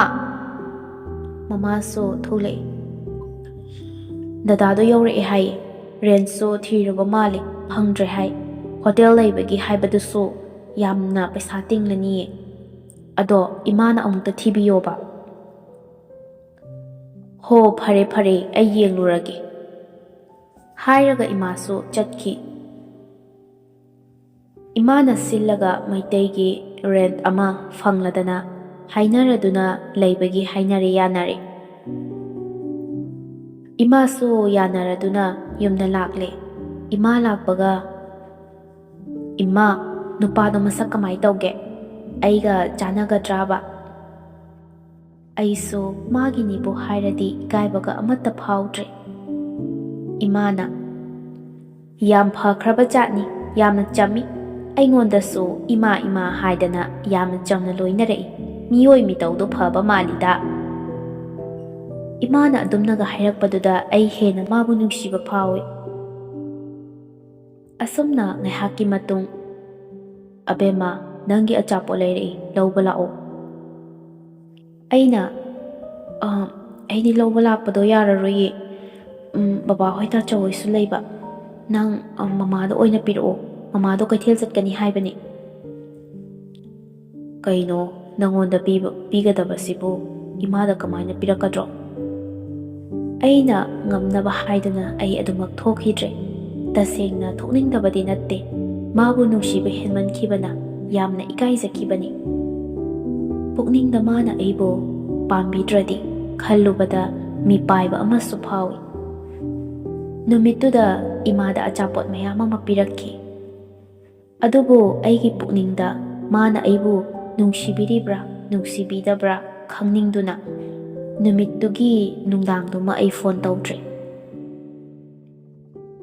ꯃꯃꯥꯁꯨ ꯊꯣꯛꯂꯛꯏ꯫ "ꯗꯗꯥꯗꯣ ꯌꯧꯔꯛꯑꯦ ꯍꯥꯏ꯫ ꯔꯦꯟꯁꯨ ꯊꯤꯔꯨꯕ ꯃꯥꯜꯂꯤ, ꯐꯪꯗ꯭ꯔꯦ ꯍꯥꯏ꯫ ꯍꯣꯇꯦꯜ ꯂꯩꯕꯒꯤ ꯍꯥꯏꯕꯗꯨꯁꯨ ꯌꯥꯝꯅ ꯄꯩꯁꯥ ꯇꯤꯡꯂꯅꯤꯌꯦ꯫ ꯑꯗꯣ ꯏꯃꯥꯅ ꯑꯃꯨꯛꯇ ꯊꯤꯕꯤꯌꯣꯕ꯫" "ꯍꯣ, ꯐꯔꯦ ꯐꯔꯦ, ꯑꯩ ꯌꯦꯡꯂꯨꯔꯒꯦ꯫" ꯍꯥꯏꯔꯒ ꯏꯃꯥꯁꯨ ꯆꯠꯈꯤ꯫ ꯏꯃꯥꯅ ꯁꯤꯜꯂꯒ ꯃꯩꯇꯩꯒꯤ ꯔꯦꯟꯠ ꯑꯃ ꯐꯪꯂꯗꯅ ꯍꯥꯏꯅꯔꯗꯨꯅ ꯂꯩꯕꯒꯤ ꯍꯥꯏꯅꯔꯦ ꯌꯥꯅꯔꯦ꯫ ꯏꯃꯥꯁꯨ ꯌꯥꯅꯔꯗꯨꯅ ꯌꯨꯝꯗ ꯂꯥꯛꯂꯦ꯫ ꯏꯃꯥ ꯂꯥꯛꯄꯒ, "ꯏꯃꯥ, ꯅꯨꯄꯥꯗꯣ ꯃꯁꯛ ꯀꯃꯥꯏ ꯇꯧꯒꯦ? ꯑꯩꯒ ꯆꯥꯟꯅꯒꯗ꯭ꯔꯥꯕ?" ꯑꯩꯁꯨ ꯃꯥꯒꯤꯅꯤꯕꯨ ꯍꯥꯏꯔꯗꯤ ꯏꯀꯥꯏꯕꯒ ꯑꯃꯠꯇ ꯐꯥꯎꯗ꯭ꯔꯦ꯫ ꯏꯃꯥꯅ, "ꯌꯥꯝ ꯐꯈ꯭ꯔꯕ ꯖꯥꯠꯅꯤ, ꯌꯥꯝꯅ ꯆꯝꯃꯤ꯫ ꯑꯩꯉꯣꯟꯗꯁꯨ ꯏꯃꯥ ꯏꯃꯥ ꯍꯥꯏꯗꯅ ꯌꯥꯝꯅ ꯆꯝꯅ ꯂꯣꯏꯅꯔꯛꯏ꯫ ꯃꯤꯑꯣꯏ ꯃꯤꯇꯧꯗꯣ ꯐꯕ ꯃꯥꯜꯂꯤꯗ꯫" ꯏꯃꯥꯅ ꯑꯗꯨꯝꯅꯒ ꯍꯥꯏꯔꯛꯄꯗꯨꯗ ꯑꯩ ꯍꯦꯟꯅ ꯃꯥꯕꯨ ꯅꯨꯡꯁꯤꯕ ꯐꯥꯎꯏ꯫ ꯑꯁꯨꯝꯅ ꯉꯥꯏꯍꯥꯛꯀꯤ ꯃꯇꯨꯡ, "ꯑꯕꯦꯝꯃ, ꯅꯪꯒꯤ ꯑꯆꯥꯄꯣꯠ ꯂꯩꯔꯛꯏ, ꯂꯧꯕ ꯂꯥꯛꯑꯣ꯫" ꯑꯩꯅ, "ꯑ, ꯑꯩꯗꯤ ꯂꯧꯕ ꯂꯥꯛꯄꯗꯣ ꯌꯥꯔꯔꯣꯏꯌꯦ꯫ ꯎꯝ, ꯕꯕꯥꯍꯣꯏ ꯇꯥꯆꯧꯍꯣꯏꯁꯨ ꯂꯩꯕ꯫ ꯅꯪ, ꯑ, ꯃꯃꯥꯗ ꯑꯣꯏꯅ ꯄꯤꯔꯛꯑꯣ꯫ ꯃꯃꯥꯗꯣ ꯀꯩꯊꯦꯜ ꯆꯠꯀꯅꯤ ꯍꯥꯏꯕꯅꯤ꯫" "ꯀꯩꯅꯣ, ꯅꯪꯉꯣꯟꯗ ꯄꯤꯕ, ꯄꯤꯒꯗꯕꯁꯤꯕꯨ ꯏꯃꯥꯗ ꯀꯃꯥꯏꯅ ꯄꯤꯔꯛꯀꯗ꯭ꯔꯣ?" ꯑꯩꯅ ꯉꯝꯅꯕ ꯍꯥꯏꯗꯨꯅ ꯑꯩ ꯑꯗꯨꯃꯛ ꯊꯣꯛꯈꯤꯗ꯭ꯔꯦ꯫ ꯇꯁꯦꯡꯅ ꯊꯣꯛꯅꯤꯡꯗꯕꯗꯤ ꯅꯠꯇꯦ꯫ ꯃꯥꯕꯨ ꯅꯨꯡꯁꯤꯕ ꯍꯦꯟꯃꯟꯈꯤꯕꯅ ꯌꯥꯝꯅ ꯏꯀꯥꯏꯖꯈꯤꯕꯅꯤ꯫ ꯄꯨꯛꯅꯤꯡꯗ ꯃꯥꯅ ꯑꯩꯕꯨ ꯄꯥꯝꯕꯤꯗ꯭ꯔꯗꯤ ꯈꯜꯂꯨꯕꯗ ꯃꯤꯄꯥꯏꯕ ꯑꯃꯁꯨ ꯐꯥꯎꯏ꯫ ꯅꯨꯃꯤꯠꯇꯨꯗ ꯏꯃꯥꯗ ꯑꯆꯥꯄꯣꯠ ꯃꯌꯥꯝ ꯑꯃ ꯄꯤꯔꯛꯈꯤ꯫ ꯑꯗꯨꯕꯨ ꯑꯩꯒꯤ ꯄꯨꯛꯅꯤꯡꯗ ꯃꯥꯅ ꯑꯩꯕꯨ ꯅꯨꯡꯁꯤꯕꯤꯔꯤꯕ꯭ꯔꯥ, ꯅꯨꯡꯁꯤꯕꯤꯗꯕ꯭ꯔꯥ ꯈꯪꯅꯤꯡꯗꯨꯅ ꯅꯨꯃꯤꯠꯇꯨꯒꯤ ꯅꯨꯡꯗꯥꯡꯗꯨꯃ ꯑꯩ ꯐꯣꯟ ꯇꯧꯗ꯭ꯔꯦ꯫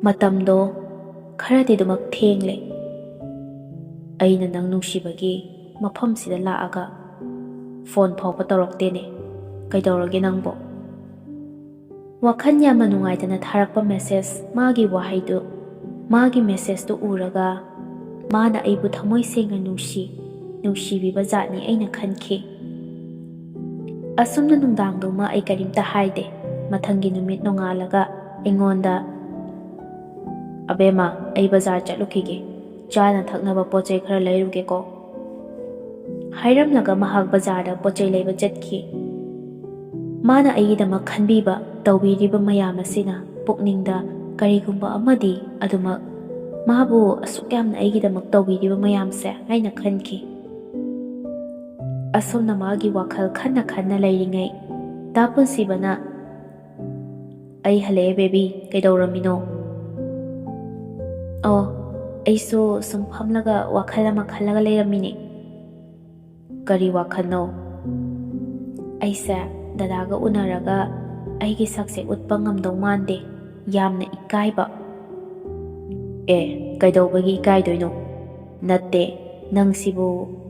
ꯃꯇꯝꯗꯣ ꯈꯔꯗꯤ ꯑꯗꯨꯃꯛ ꯊꯦꯡꯂꯦ꯫ ꯑꯩꯅ ꯅꯪ ꯅꯨꯡꯁꯤꯕꯒꯤ ꯃꯐꯝꯁꯤꯗ ꯂꯥꯛꯑꯒ ꯐꯣꯟ ꯐꯥꯎꯕ ꯇꯧꯔꯛꯇꯦꯅꯦ꯫ ꯀꯩꯗꯧꯔꯒꯦ ꯅꯪꯕꯣ?" ꯋꯥꯈꯜ ꯌꯥꯝꯅ ꯅꯨꯡꯉꯥꯏꯇꯅ ꯊꯥꯔꯛꯄ ꯃꯦꯁꯦꯖ, ꯃꯥꯒꯤ ꯋꯥꯍꯩꯗꯨ, ꯃꯥꯒꯤ ꯃꯦꯁꯦꯖꯇꯨ ꯎꯔꯒ ꯃꯥꯅ ꯑꯩꯕꯨ ꯊꯃꯣꯏ ꯁꯦꯡꯅ ꯅꯨꯡꯁꯤ, ꯅꯨꯡꯁꯤꯕꯤꯕ ꯖꯥꯠꯅꯤ ꯑꯩꯅ ꯈꯟꯈꯤ꯫ ꯑꯁꯨꯝꯅ ꯅꯨꯡꯗꯥꯡꯗꯨꯃ ꯑꯩ ꯀꯔꯤꯝꯇ ꯍꯥꯏꯗꯦ꯫ ꯃꯊꯪꯒꯤ ꯅꯨꯃꯤꯠ ꯅꯣꯡꯉꯥꯜꯂꯒ ꯑꯩꯉꯣꯟꯗ, "ꯑꯕꯦꯝꯃ, ꯑꯩ ꯕꯖꯥꯔ ꯆꯠꯂꯨꯈꯤꯒꯦ, ꯆꯥꯅ ꯊꯛꯅꯕ ꯄꯣꯠ ꯆꯩ ꯈꯔ ꯂꯩꯔꯨꯒꯦꯀꯣ" ꯍꯥꯏꯔꯝꯂꯒ ꯃꯍꯥꯛ ꯕꯖꯥꯔꯗ ꯄꯣꯠ ꯆꯩ ꯂꯩꯕ ꯆꯠꯈꯤ꯫ ꯃꯥꯅ ꯑꯩꯒꯤꯗꯃꯛ ꯈꯟꯕꯤꯕ, ꯇꯧꯕꯤꯔꯤꯕ ꯃꯌꯥꯝ ꯑꯁꯤꯅ ꯄꯨꯛꯅꯤꯡꯗ ꯀꯔꯤꯒꯨꯝꯕ ꯑꯃꯗꯤ ꯑꯗꯨꯃꯛ ꯃꯥꯕꯨ ꯑꯁꯨꯛ ꯌꯥꯝꯅ ꯑꯩꯒꯤꯗꯃꯛ ꯇꯧꯕꯤꯔꯤꯕ ꯃꯌꯥꯝꯁꯦ ꯍꯥꯏꯅ ꯈꯟꯈꯤ꯫ ꯑꯁꯨꯝꯅ ꯃꯥꯒꯤ ꯋꯥꯈꯜ ꯈꯟꯅ ꯈꯟꯅ ꯂꯩꯔꯤꯉꯩ, ꯗꯥ ꯄꯨꯟꯁꯤꯕꯅ, "ꯑꯩ ꯍꯜꯂꯛꯑꯦ ꯕꯦꯕꯤ, ꯀꯩꯗꯧꯔꯝꯃꯤꯅꯣ?" "ꯑꯣ, ꯑꯩꯁꯨ ꯁꯨꯝ ꯐꯝꯂꯒ ꯋꯥꯈꯜ ꯑꯃ ꯈꯜꯂꯒ ꯂꯩꯔꯝꯃꯤꯅꯦ꯫" "ꯀꯔꯤ ꯋꯥꯈꯜꯅꯣ?" "ꯑꯩꯁꯦ ꯗꯗꯥꯒ ꯎꯅꯔꯒ ꯑꯩꯒꯤ ꯁꯛꯁꯦ ꯎꯠꯄ ꯉꯝꯗꯧ ꯃꯥꯟꯗꯦ, ꯌꯥꯝꯅ ꯏꯀꯥꯏꯕ꯫" "ꯑꯦ, ꯀꯩꯗꯧꯕꯒꯤ ꯏꯀꯥꯏꯗꯣꯏꯅꯣ? ꯅꯠꯇꯦ, ꯅꯪꯁꯤꯕꯨ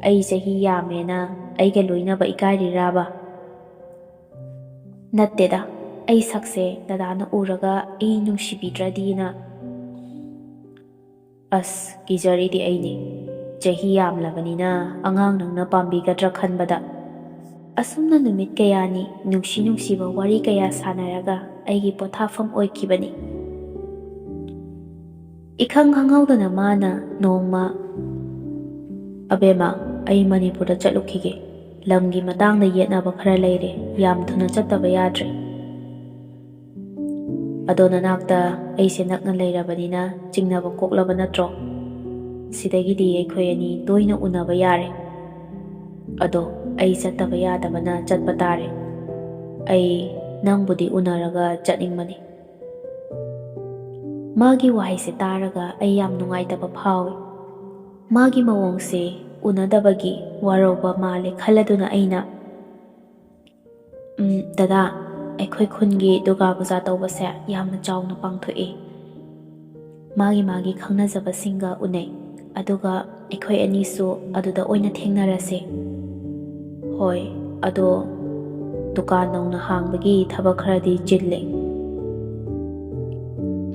ꯑꯩ ꯆꯍꯤ ꯌꯥꯝꯃꯦꯅ ꯑꯩꯒ ꯂꯣꯏꯅꯕ ꯏꯀꯥꯏꯔꯤꯔꯥꯕ?" "ꯅꯠꯇꯦꯗ, ꯑꯩ ꯁꯛꯁꯦ ꯗꯗꯥꯅ ꯎꯔꯒ ꯑꯩ ꯅꯨꯡꯁꯤꯕꯤꯗ꯭ꯔꯗꯤꯅ꯫" "ꯑꯁ, ꯀꯤꯖꯔꯤꯗꯤ ꯑꯩꯅꯤ꯫ ꯆꯍꯤ ꯌꯥꯝꯂꯕꯅꯤꯅ ꯑꯉꯥꯡ ꯅꯪꯅ ꯄꯥꯝꯕꯤꯒꯗ꯭ꯔꯥ ꯈꯟꯕꯗ꯫" ꯑꯁꯨꯝꯅ ꯅꯨꯃꯤꯠ ꯀꯌꯥꯅꯤ ꯅꯨꯡꯁꯤ ꯅꯨꯡꯁꯤꯕ ꯋꯥꯔꯤ ꯀꯌꯥ ꯁꯥꯟꯅꯔꯒ ꯑꯩꯒꯤ ꯄꯣꯊꯥꯐꯝ ꯑꯣꯏꯈꯤꯕꯅꯤ꯫ ꯏꯈꯪ ꯈꯪꯍꯧꯗꯅ ꯃꯥꯅ ꯅꯣꯡꯃ, "ꯑꯕꯦꯝꯃ, ꯑꯩ ꯃꯅꯤꯄꯨꯔꯗ ꯆꯠꯂꯨꯈꯤꯒꯦ꯫ ꯂꯝꯒꯤ ꯃꯇꯥꯡꯗ ꯌꯦꯠꯅꯕ ꯈꯔ ꯂꯩꯔꯦ, ꯌꯥꯝ ꯊꯨꯅ ꯆꯠꯇꯕ ꯌꯥꯗ꯭ꯔꯦ꯫ ꯑꯗꯣ ꯅꯅꯥꯛꯇ ꯑꯩꯁꯦ ꯅꯛꯅ ꯂꯩꯔꯕꯅꯤꯅ ꯆꯤꯡꯅꯕ ꯀꯣꯛꯂꯕ ꯅꯠꯇ꯭ꯔꯣ? ꯁꯤꯗꯒꯤꯗꯤ ꯑꯩꯈꯣꯏ ꯑꯅꯤ ꯇꯣꯏꯅ ꯎꯅꯕ ꯌꯥꯔꯦ꯫ ꯑꯗꯣ ꯑꯩ ꯆꯠꯇꯕ ꯌꯥꯗꯕꯅ ꯆꯠꯄ ꯇꯥꯔꯦ꯫ ꯑꯩ ꯅꯪꯕꯨꯗꯤ ꯎꯅꯔꯒ ꯆꯠꯅꯤꯡꯕꯅꯤ꯫" ꯃꯥꯒꯤ ꯋꯥꯍꯩꯁꯦ ꯇꯥꯔꯒ ꯑꯩ ꯌꯥꯝ ꯅꯨꯡꯉꯥꯏꯇꯕ ꯐꯥꯎꯏ꯫ ꯃꯥꯒꯤ ꯃꯑꯣꯡꯁꯦ ꯎꯅꯗꯕꯒꯤ ꯋꯥꯔꯧꯕ ꯃꯥꯜꯂꯦ ꯈꯜꯂꯗꯨꯅ ꯑꯩꯅ, "ꯎꯝ, ꯗꯗꯥ, ꯑꯩꯈꯣꯏ ꯈꯨꯟꯒꯤ ꯗꯨꯔꯒꯥ ꯄꯨꯖꯥ ꯇꯧꯕꯁꯦ ꯌꯥꯝꯅ ꯆꯥꯎꯅ ꯄꯥꯡꯊꯣꯛꯏ꯫ ꯃꯥꯒꯤ ꯃꯥꯒꯤ ꯈꯪꯅꯖꯕꯁꯤꯡꯒ ꯎꯅꯩ꯫ ꯑꯗꯨꯒ ꯑꯩꯈꯣꯏ ꯑꯅꯤꯁꯨ ꯑꯗꯨꯗ ꯑꯣꯏꯅ ꯊꯦꯡꯅꯔꯁꯦ꯫ ꯍꯣꯏ, ꯑꯗꯣ ꯗꯨꯀꯥꯟ ꯅꯧꯅ ꯍꯥꯡꯕꯒꯤ ꯊꯕꯛ ꯈꯔꯗꯤ ꯆꯤꯜꯂꯦ꯫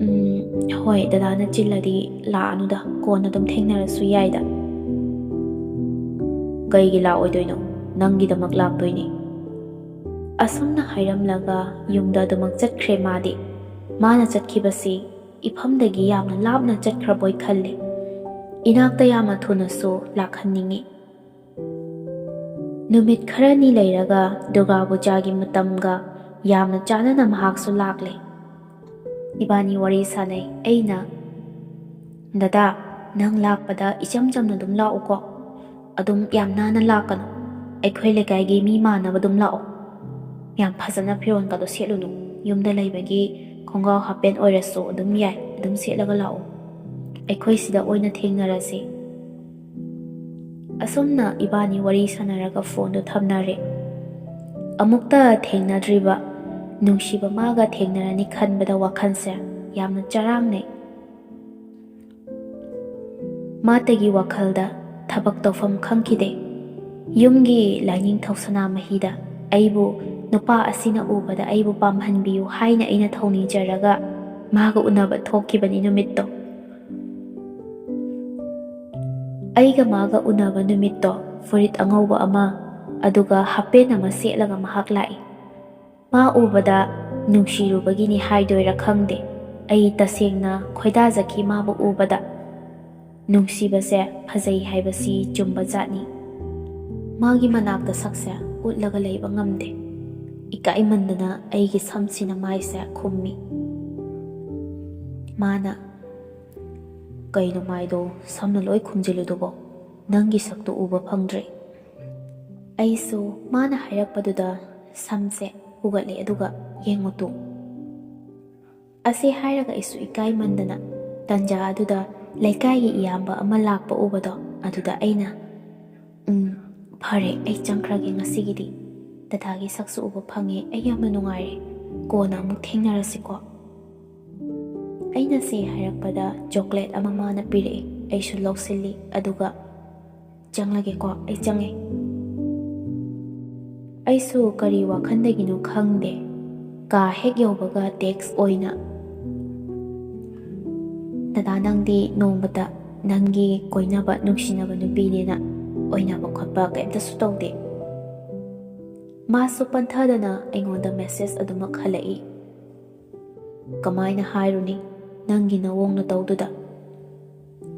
ꯎꯝ, ꯍꯣꯏ, ꯗꯗꯥꯅ ꯆꯤꯜꯂꯗꯤ ꯂꯥꯛꯑꯅꯨꯗ, ꯀꯣꯟꯅ ꯑꯗꯨꯝ ꯊꯦꯡꯅꯔꯁꯨ ꯌꯥꯏꯗ꯫ ꯀꯩꯒꯤ ꯂꯥꯛꯑꯣꯏꯗꯣꯏꯅꯣ? ꯅꯪꯒꯤꯗꯃꯛ ꯂꯥꯛꯇꯣꯏꯅꯦ꯫ ꯑꯁꯨꯝꯅ ꯍꯥꯏꯔꯝꯂꯒ ꯌꯨꯝꯗ ꯑꯗꯨꯃꯛ ꯆꯠꯈ꯭ꯔꯦ ꯃꯥꯗꯤ꯫ ꯃꯥꯅ ꯆꯠꯈꯤꯕꯁꯤ ꯏꯐꯝꯗꯒꯤ ꯌꯥꯝꯅ ꯂꯥꯞꯅ ꯆꯠꯈ꯭ꯔꯕꯣꯏ ꯈꯜꯂꯦ꯫ ꯏꯅꯥꯛꯇ ꯌꯥꯝꯅ ꯊꯨꯅꯁꯨ ꯂꯥꯛꯍꯟꯅꯤꯡꯉꯤ꯫ ꯅꯨꯃꯤꯠ ꯈꯔꯅꯤ ꯂꯩꯔꯒ ꯗꯨꯔꯒꯥ ꯄꯨꯖꯥꯒꯤ ꯃꯇꯝꯒ ꯌꯥꯝꯅ ꯆꯥꯟꯅꯅ ꯃꯍꯥꯛꯁꯨ ꯂꯥꯛꯂꯦ꯫ ꯏꯕꯥꯅꯤ ꯋꯥꯔꯤ ꯁꯥꯟꯅꯩ꯫ ꯑꯩꯅ, "ꯗꯗꯥ, ꯅꯪ ꯂꯥꯛꯄꯗ ꯏꯆꯝ ꯆꯝꯅ ꯑꯗꯨꯝ ꯂꯥꯛꯎꯀꯣ꯫ ꯑꯗꯨꯝ ꯌꯥꯝ ꯅꯥꯟꯅ ꯂꯥꯛꯀꯅꯨ꯫ ꯑꯩꯈꯣꯏ ꯂꯩꯀꯥꯏꯒꯤ ꯃꯤ ꯃꯥꯟꯅꯕ ꯑꯗꯨꯝ ꯂꯥꯛꯑꯣ꯫ ꯌꯥꯝ ꯐꯖꯅ ꯐꯤꯔꯣꯜꯒꯗꯣ ꯁꯦꯠꯂꯨꯅꯨ꯫ ꯌꯨꯝꯗ ꯂꯩꯕꯒꯤ ꯈꯣꯡꯒ꯭ꯔꯥꯎ ꯍꯥꯄꯦꯟ ꯑꯣꯏꯔꯁꯨ ꯑꯗꯨꯝ ꯌꯥꯏ, ꯑꯗꯨꯝ ꯁꯦꯠꯂꯒ ꯂꯥꯛꯑꯣ꯫ ꯑꯩꯈꯣꯏ ꯁꯤꯗ ꯑꯣꯏꯅ ꯊꯦꯡꯅꯔꯁꯤ꯫" ꯑꯁꯨꯝꯅ ꯏꯕꯥꯅꯤ ꯋꯥꯔꯤ ꯁꯥꯟꯅꯔꯒ ꯐꯣꯟꯗꯨ ꯊꯝꯅꯔꯦ꯫ ꯑꯃꯨꯛꯇ ꯊꯦꯡꯅꯗ꯭ꯔꯤꯕ ꯅꯨꯡꯁꯤꯕ ꯃꯥꯒ ꯊꯦꯡꯅꯔꯅꯤ ꯈꯟꯕꯗ ꯋꯥꯈꯜꯁꯦ ꯌꯥꯝꯅ ꯆꯔꯥꯡꯅꯩ꯫ ꯃꯥꯇꯒꯤ ꯋꯥꯈꯜꯗ ꯊꯕꯛ ꯇꯧꯐꯝ ꯈꯪꯈꯤꯗꯦ꯫ ꯌꯨꯝꯒꯤ ꯂꯥꯏꯅꯤꯡꯊꯧ ꯁꯅꯥꯃꯍꯤꯗ ꯑꯩꯕꯨ ꯅꯨꯄꯥ ꯑꯁꯤꯅ ꯎꯕꯗ ꯑꯩꯕꯨ ꯄꯥꯝꯍꯟꯕꯤꯌꯨ ꯍꯥꯏꯅ ꯑꯩꯅ ꯊꯧꯅꯤꯖꯔꯒ ꯃꯥꯒ ꯎꯅꯕ ꯊꯣꯛꯈꯤꯕꯅꯤ ꯅꯨꯃꯤꯠꯇꯣ꯫ ꯑꯩꯒ ꯃꯥꯒ ꯎꯅꯕ ꯅꯨꯃꯤꯠꯇꯣ ꯐꯨꯔꯤꯠ ꯑꯉꯧꯕ ꯑꯃ ꯑꯗꯨꯒ ꯍꯥꯄꯦꯟ ꯑꯃ ꯁꯦꯠꯂꯒ ꯃꯍꯥꯛ ꯂꯥꯛꯏ꯫ ꯃꯥ ꯎꯕꯗ ꯅꯨꯡꯁꯤꯔꯨꯕꯒꯤꯅꯤ ꯍꯥꯏꯗꯣꯏꯔꯥ ꯈꯪꯗꯦ, ꯑꯩ ꯇꯁꯦꯡꯅ ꯈꯣꯏꯗꯥꯖꯈꯤ ꯃꯥꯕꯨ ꯎꯕꯗ꯫ ꯅꯨꯡꯁꯤꯕꯁꯦ ꯐꯖꯩ ꯍꯥꯏꯕꯁꯤ ꯆꯨꯝꯕ ꯖꯥꯠꯅꯤ꯫ ꯃꯥꯒꯤ ꯃꯅꯥꯛꯇ ꯁꯛꯁꯦ ꯎꯠꯂꯒ ꯂꯩꯕ ꯉꯝꯗꯦ꯫ ꯏꯀꯥꯏꯃꯟꯗꯅ ꯑꯩꯒꯤ ꯁꯝꯁꯤꯅ ꯃꯥꯏꯁꯦ ꯈꯨꯝꯃꯤ꯫ ꯃꯥꯅ, "ꯀꯩꯅꯣ ꯃꯥꯏꯗꯣ ꯁꯝꯅ ꯂꯣꯏ ꯈꯨꯝꯖꯤꯜꯂꯤꯗꯨꯕꯣ? ꯅꯪꯒꯤ ꯁꯛꯇꯣ ꯎꯕ ꯐꯪꯗ꯭ꯔꯦ꯫" ꯑꯩꯁꯨ ꯃꯥꯅ ꯍꯥꯏꯔꯛꯄꯗꯨꯗ ꯁꯝꯁꯦ ꯍꯨꯒꯠꯂꯦ, ꯑꯗꯨꯒ, "ꯌꯦꯡꯉꯨ ꯇꯨ꯫" ꯑꯁꯤ ꯍꯥꯏꯔꯒ ꯑꯩꯁꯨ ꯏꯀꯥꯏꯃꯟꯗꯅ ꯇꯟꯖꯥ ꯑꯗꯨꯗ ꯂꯩꯀꯥꯏꯒꯤ ꯏꯌꯥꯝꯕ ꯑꯃ ꯂꯥꯛꯄ ꯎꯕꯗꯣ, ꯑꯗꯨꯗ ꯑꯩꯅ, "ꯎꯝ, ꯐꯔꯦ, ꯑꯩ ꯆꯪꯈ꯭ꯔꯒꯦ ꯉꯁꯤꯒꯤꯗꯤ꯫ ꯗꯗꯥꯒꯤ ꯁꯛꯁꯨ ꯎꯕ ꯐꯪꯉꯦ, ꯑꯩ ꯌꯥꯝꯅ ꯅꯨꯡꯉꯥꯏꯔꯦ꯫ ꯀꯣꯟꯅ ꯑꯃꯨꯛ ꯊꯦꯡꯅꯔꯁꯤꯀꯣ꯫" ꯑꯩꯅ ꯁꯤ ꯍꯥꯏꯔꯛꯄꯗ ꯆꯣꯀ꯭ꯂꯦꯠ ꯑꯃ ꯃꯥꯅ ꯄꯤꯔꯛꯑꯦ꯫ ꯑꯩꯁꯨ ꯂꯧꯁꯤꯜꯂꯤ, ꯑꯗꯨꯒ, "ꯆꯪꯂꯒꯦꯀꯣ, ꯑꯩ ꯆꯪꯉꯦ꯫" ꯑꯩꯁꯨ ꯀꯔꯤ ꯋꯥꯈꯜꯗꯒꯤꯅꯣ ꯈꯪꯗꯦ, ꯀꯥ ꯍꯦꯛ ꯌꯧꯕꯒ ꯇꯦꯛꯁ ꯑꯣꯏꯅ, "ꯗꯗꯥ, ꯅꯪꯗꯤ ꯅꯣꯡꯃꯇ ꯅꯪꯒꯤ ꯀꯣꯏꯅꯕ, ꯅꯨꯡꯁꯤꯅꯕ ꯅꯨꯄꯤꯅꯦꯅ ꯑꯣꯏꯅꯕ ꯈꯣꯠꯄ ꯀꯩꯝꯇꯁꯨ ꯇꯧꯗꯦ꯫" ꯃꯥꯁꯨ ꯄꯟꯊꯗꯅ ꯑꯩꯉꯣꯟꯗ ꯃꯦꯁꯦꯖ ꯑꯗꯨꯃꯛ ꯍꯜꯂꯛꯏ꯫ ꯀꯃꯥꯏꯅ ꯍꯥꯏꯔꯨꯅꯤ ꯅꯪꯒꯤ ꯅꯑꯣꯡ ꯅꯇꯧꯗꯨꯗ?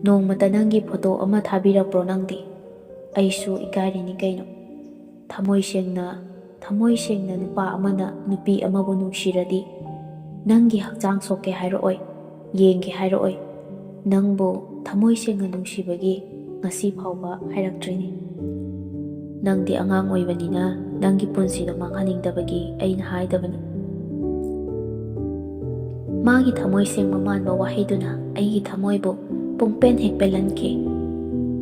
ꯅꯣꯡꯃꯇ ꯅꯪꯒꯤ ꯐꯣꯇꯣ ꯑꯃ ꯊꯥꯕꯤꯔꯛꯄ꯭ꯔꯣ ꯅꯪꯗꯤ? ꯑꯩꯁꯨ ꯏꯀꯥꯏꯔꯤꯅꯤ ꯀꯩꯅꯣ꯫ ꯊꯃꯣꯏ ꯁꯦꯡꯅ, ꯊꯃꯣꯏ ꯁꯦꯡꯅ ꯅꯨꯄꯥ ꯑꯃꯅ ꯅꯨꯄꯤ ꯑꯃꯕꯨ ꯅꯨꯡꯁꯤꯔꯗꯤ ꯅꯪꯒꯤ ꯍꯛꯆꯥꯡ ꯁꯣꯛꯀꯦ ꯍꯥꯏꯔꯛꯑꯣꯏ, ꯌꯦꯡꯒꯦ ꯍꯥꯏꯔꯛꯑꯣꯏ꯫ ꯅꯪꯕꯨ ꯊꯃꯣꯏ ꯁꯦꯡꯅ ꯅꯨꯡꯁꯤꯕꯒꯤ ꯉꯁꯤ ꯐꯥꯎꯕ ꯍꯥꯏꯔꯛꯇ꯭ꯔꯤꯅꯤ꯫ ꯅꯪꯗꯤ ꯑꯉꯥꯡ ꯑꯣꯏꯕꯅꯤꯅ ꯅꯪꯒꯤ ꯄꯨꯟꯁꯤꯗꯣ ꯃꯥꯡꯍꯟꯅꯤꯡꯗꯕꯒꯤ ꯑꯩꯅ ꯍꯥꯏꯗꯕꯅꯤ꯫ ꯃꯥꯒꯤ ꯊꯃꯣꯏ ꯁꯦꯡꯕ ꯃꯥꯟꯕ ꯋꯥꯍꯩꯗꯨꯅ ꯑꯩꯒꯤ ꯊꯃꯣꯏꯕꯨ ꯄꯨꯡꯄꯦꯟ ꯍꯦꯛ ꯄꯦꯜꯍꯟꯈꯤ꯫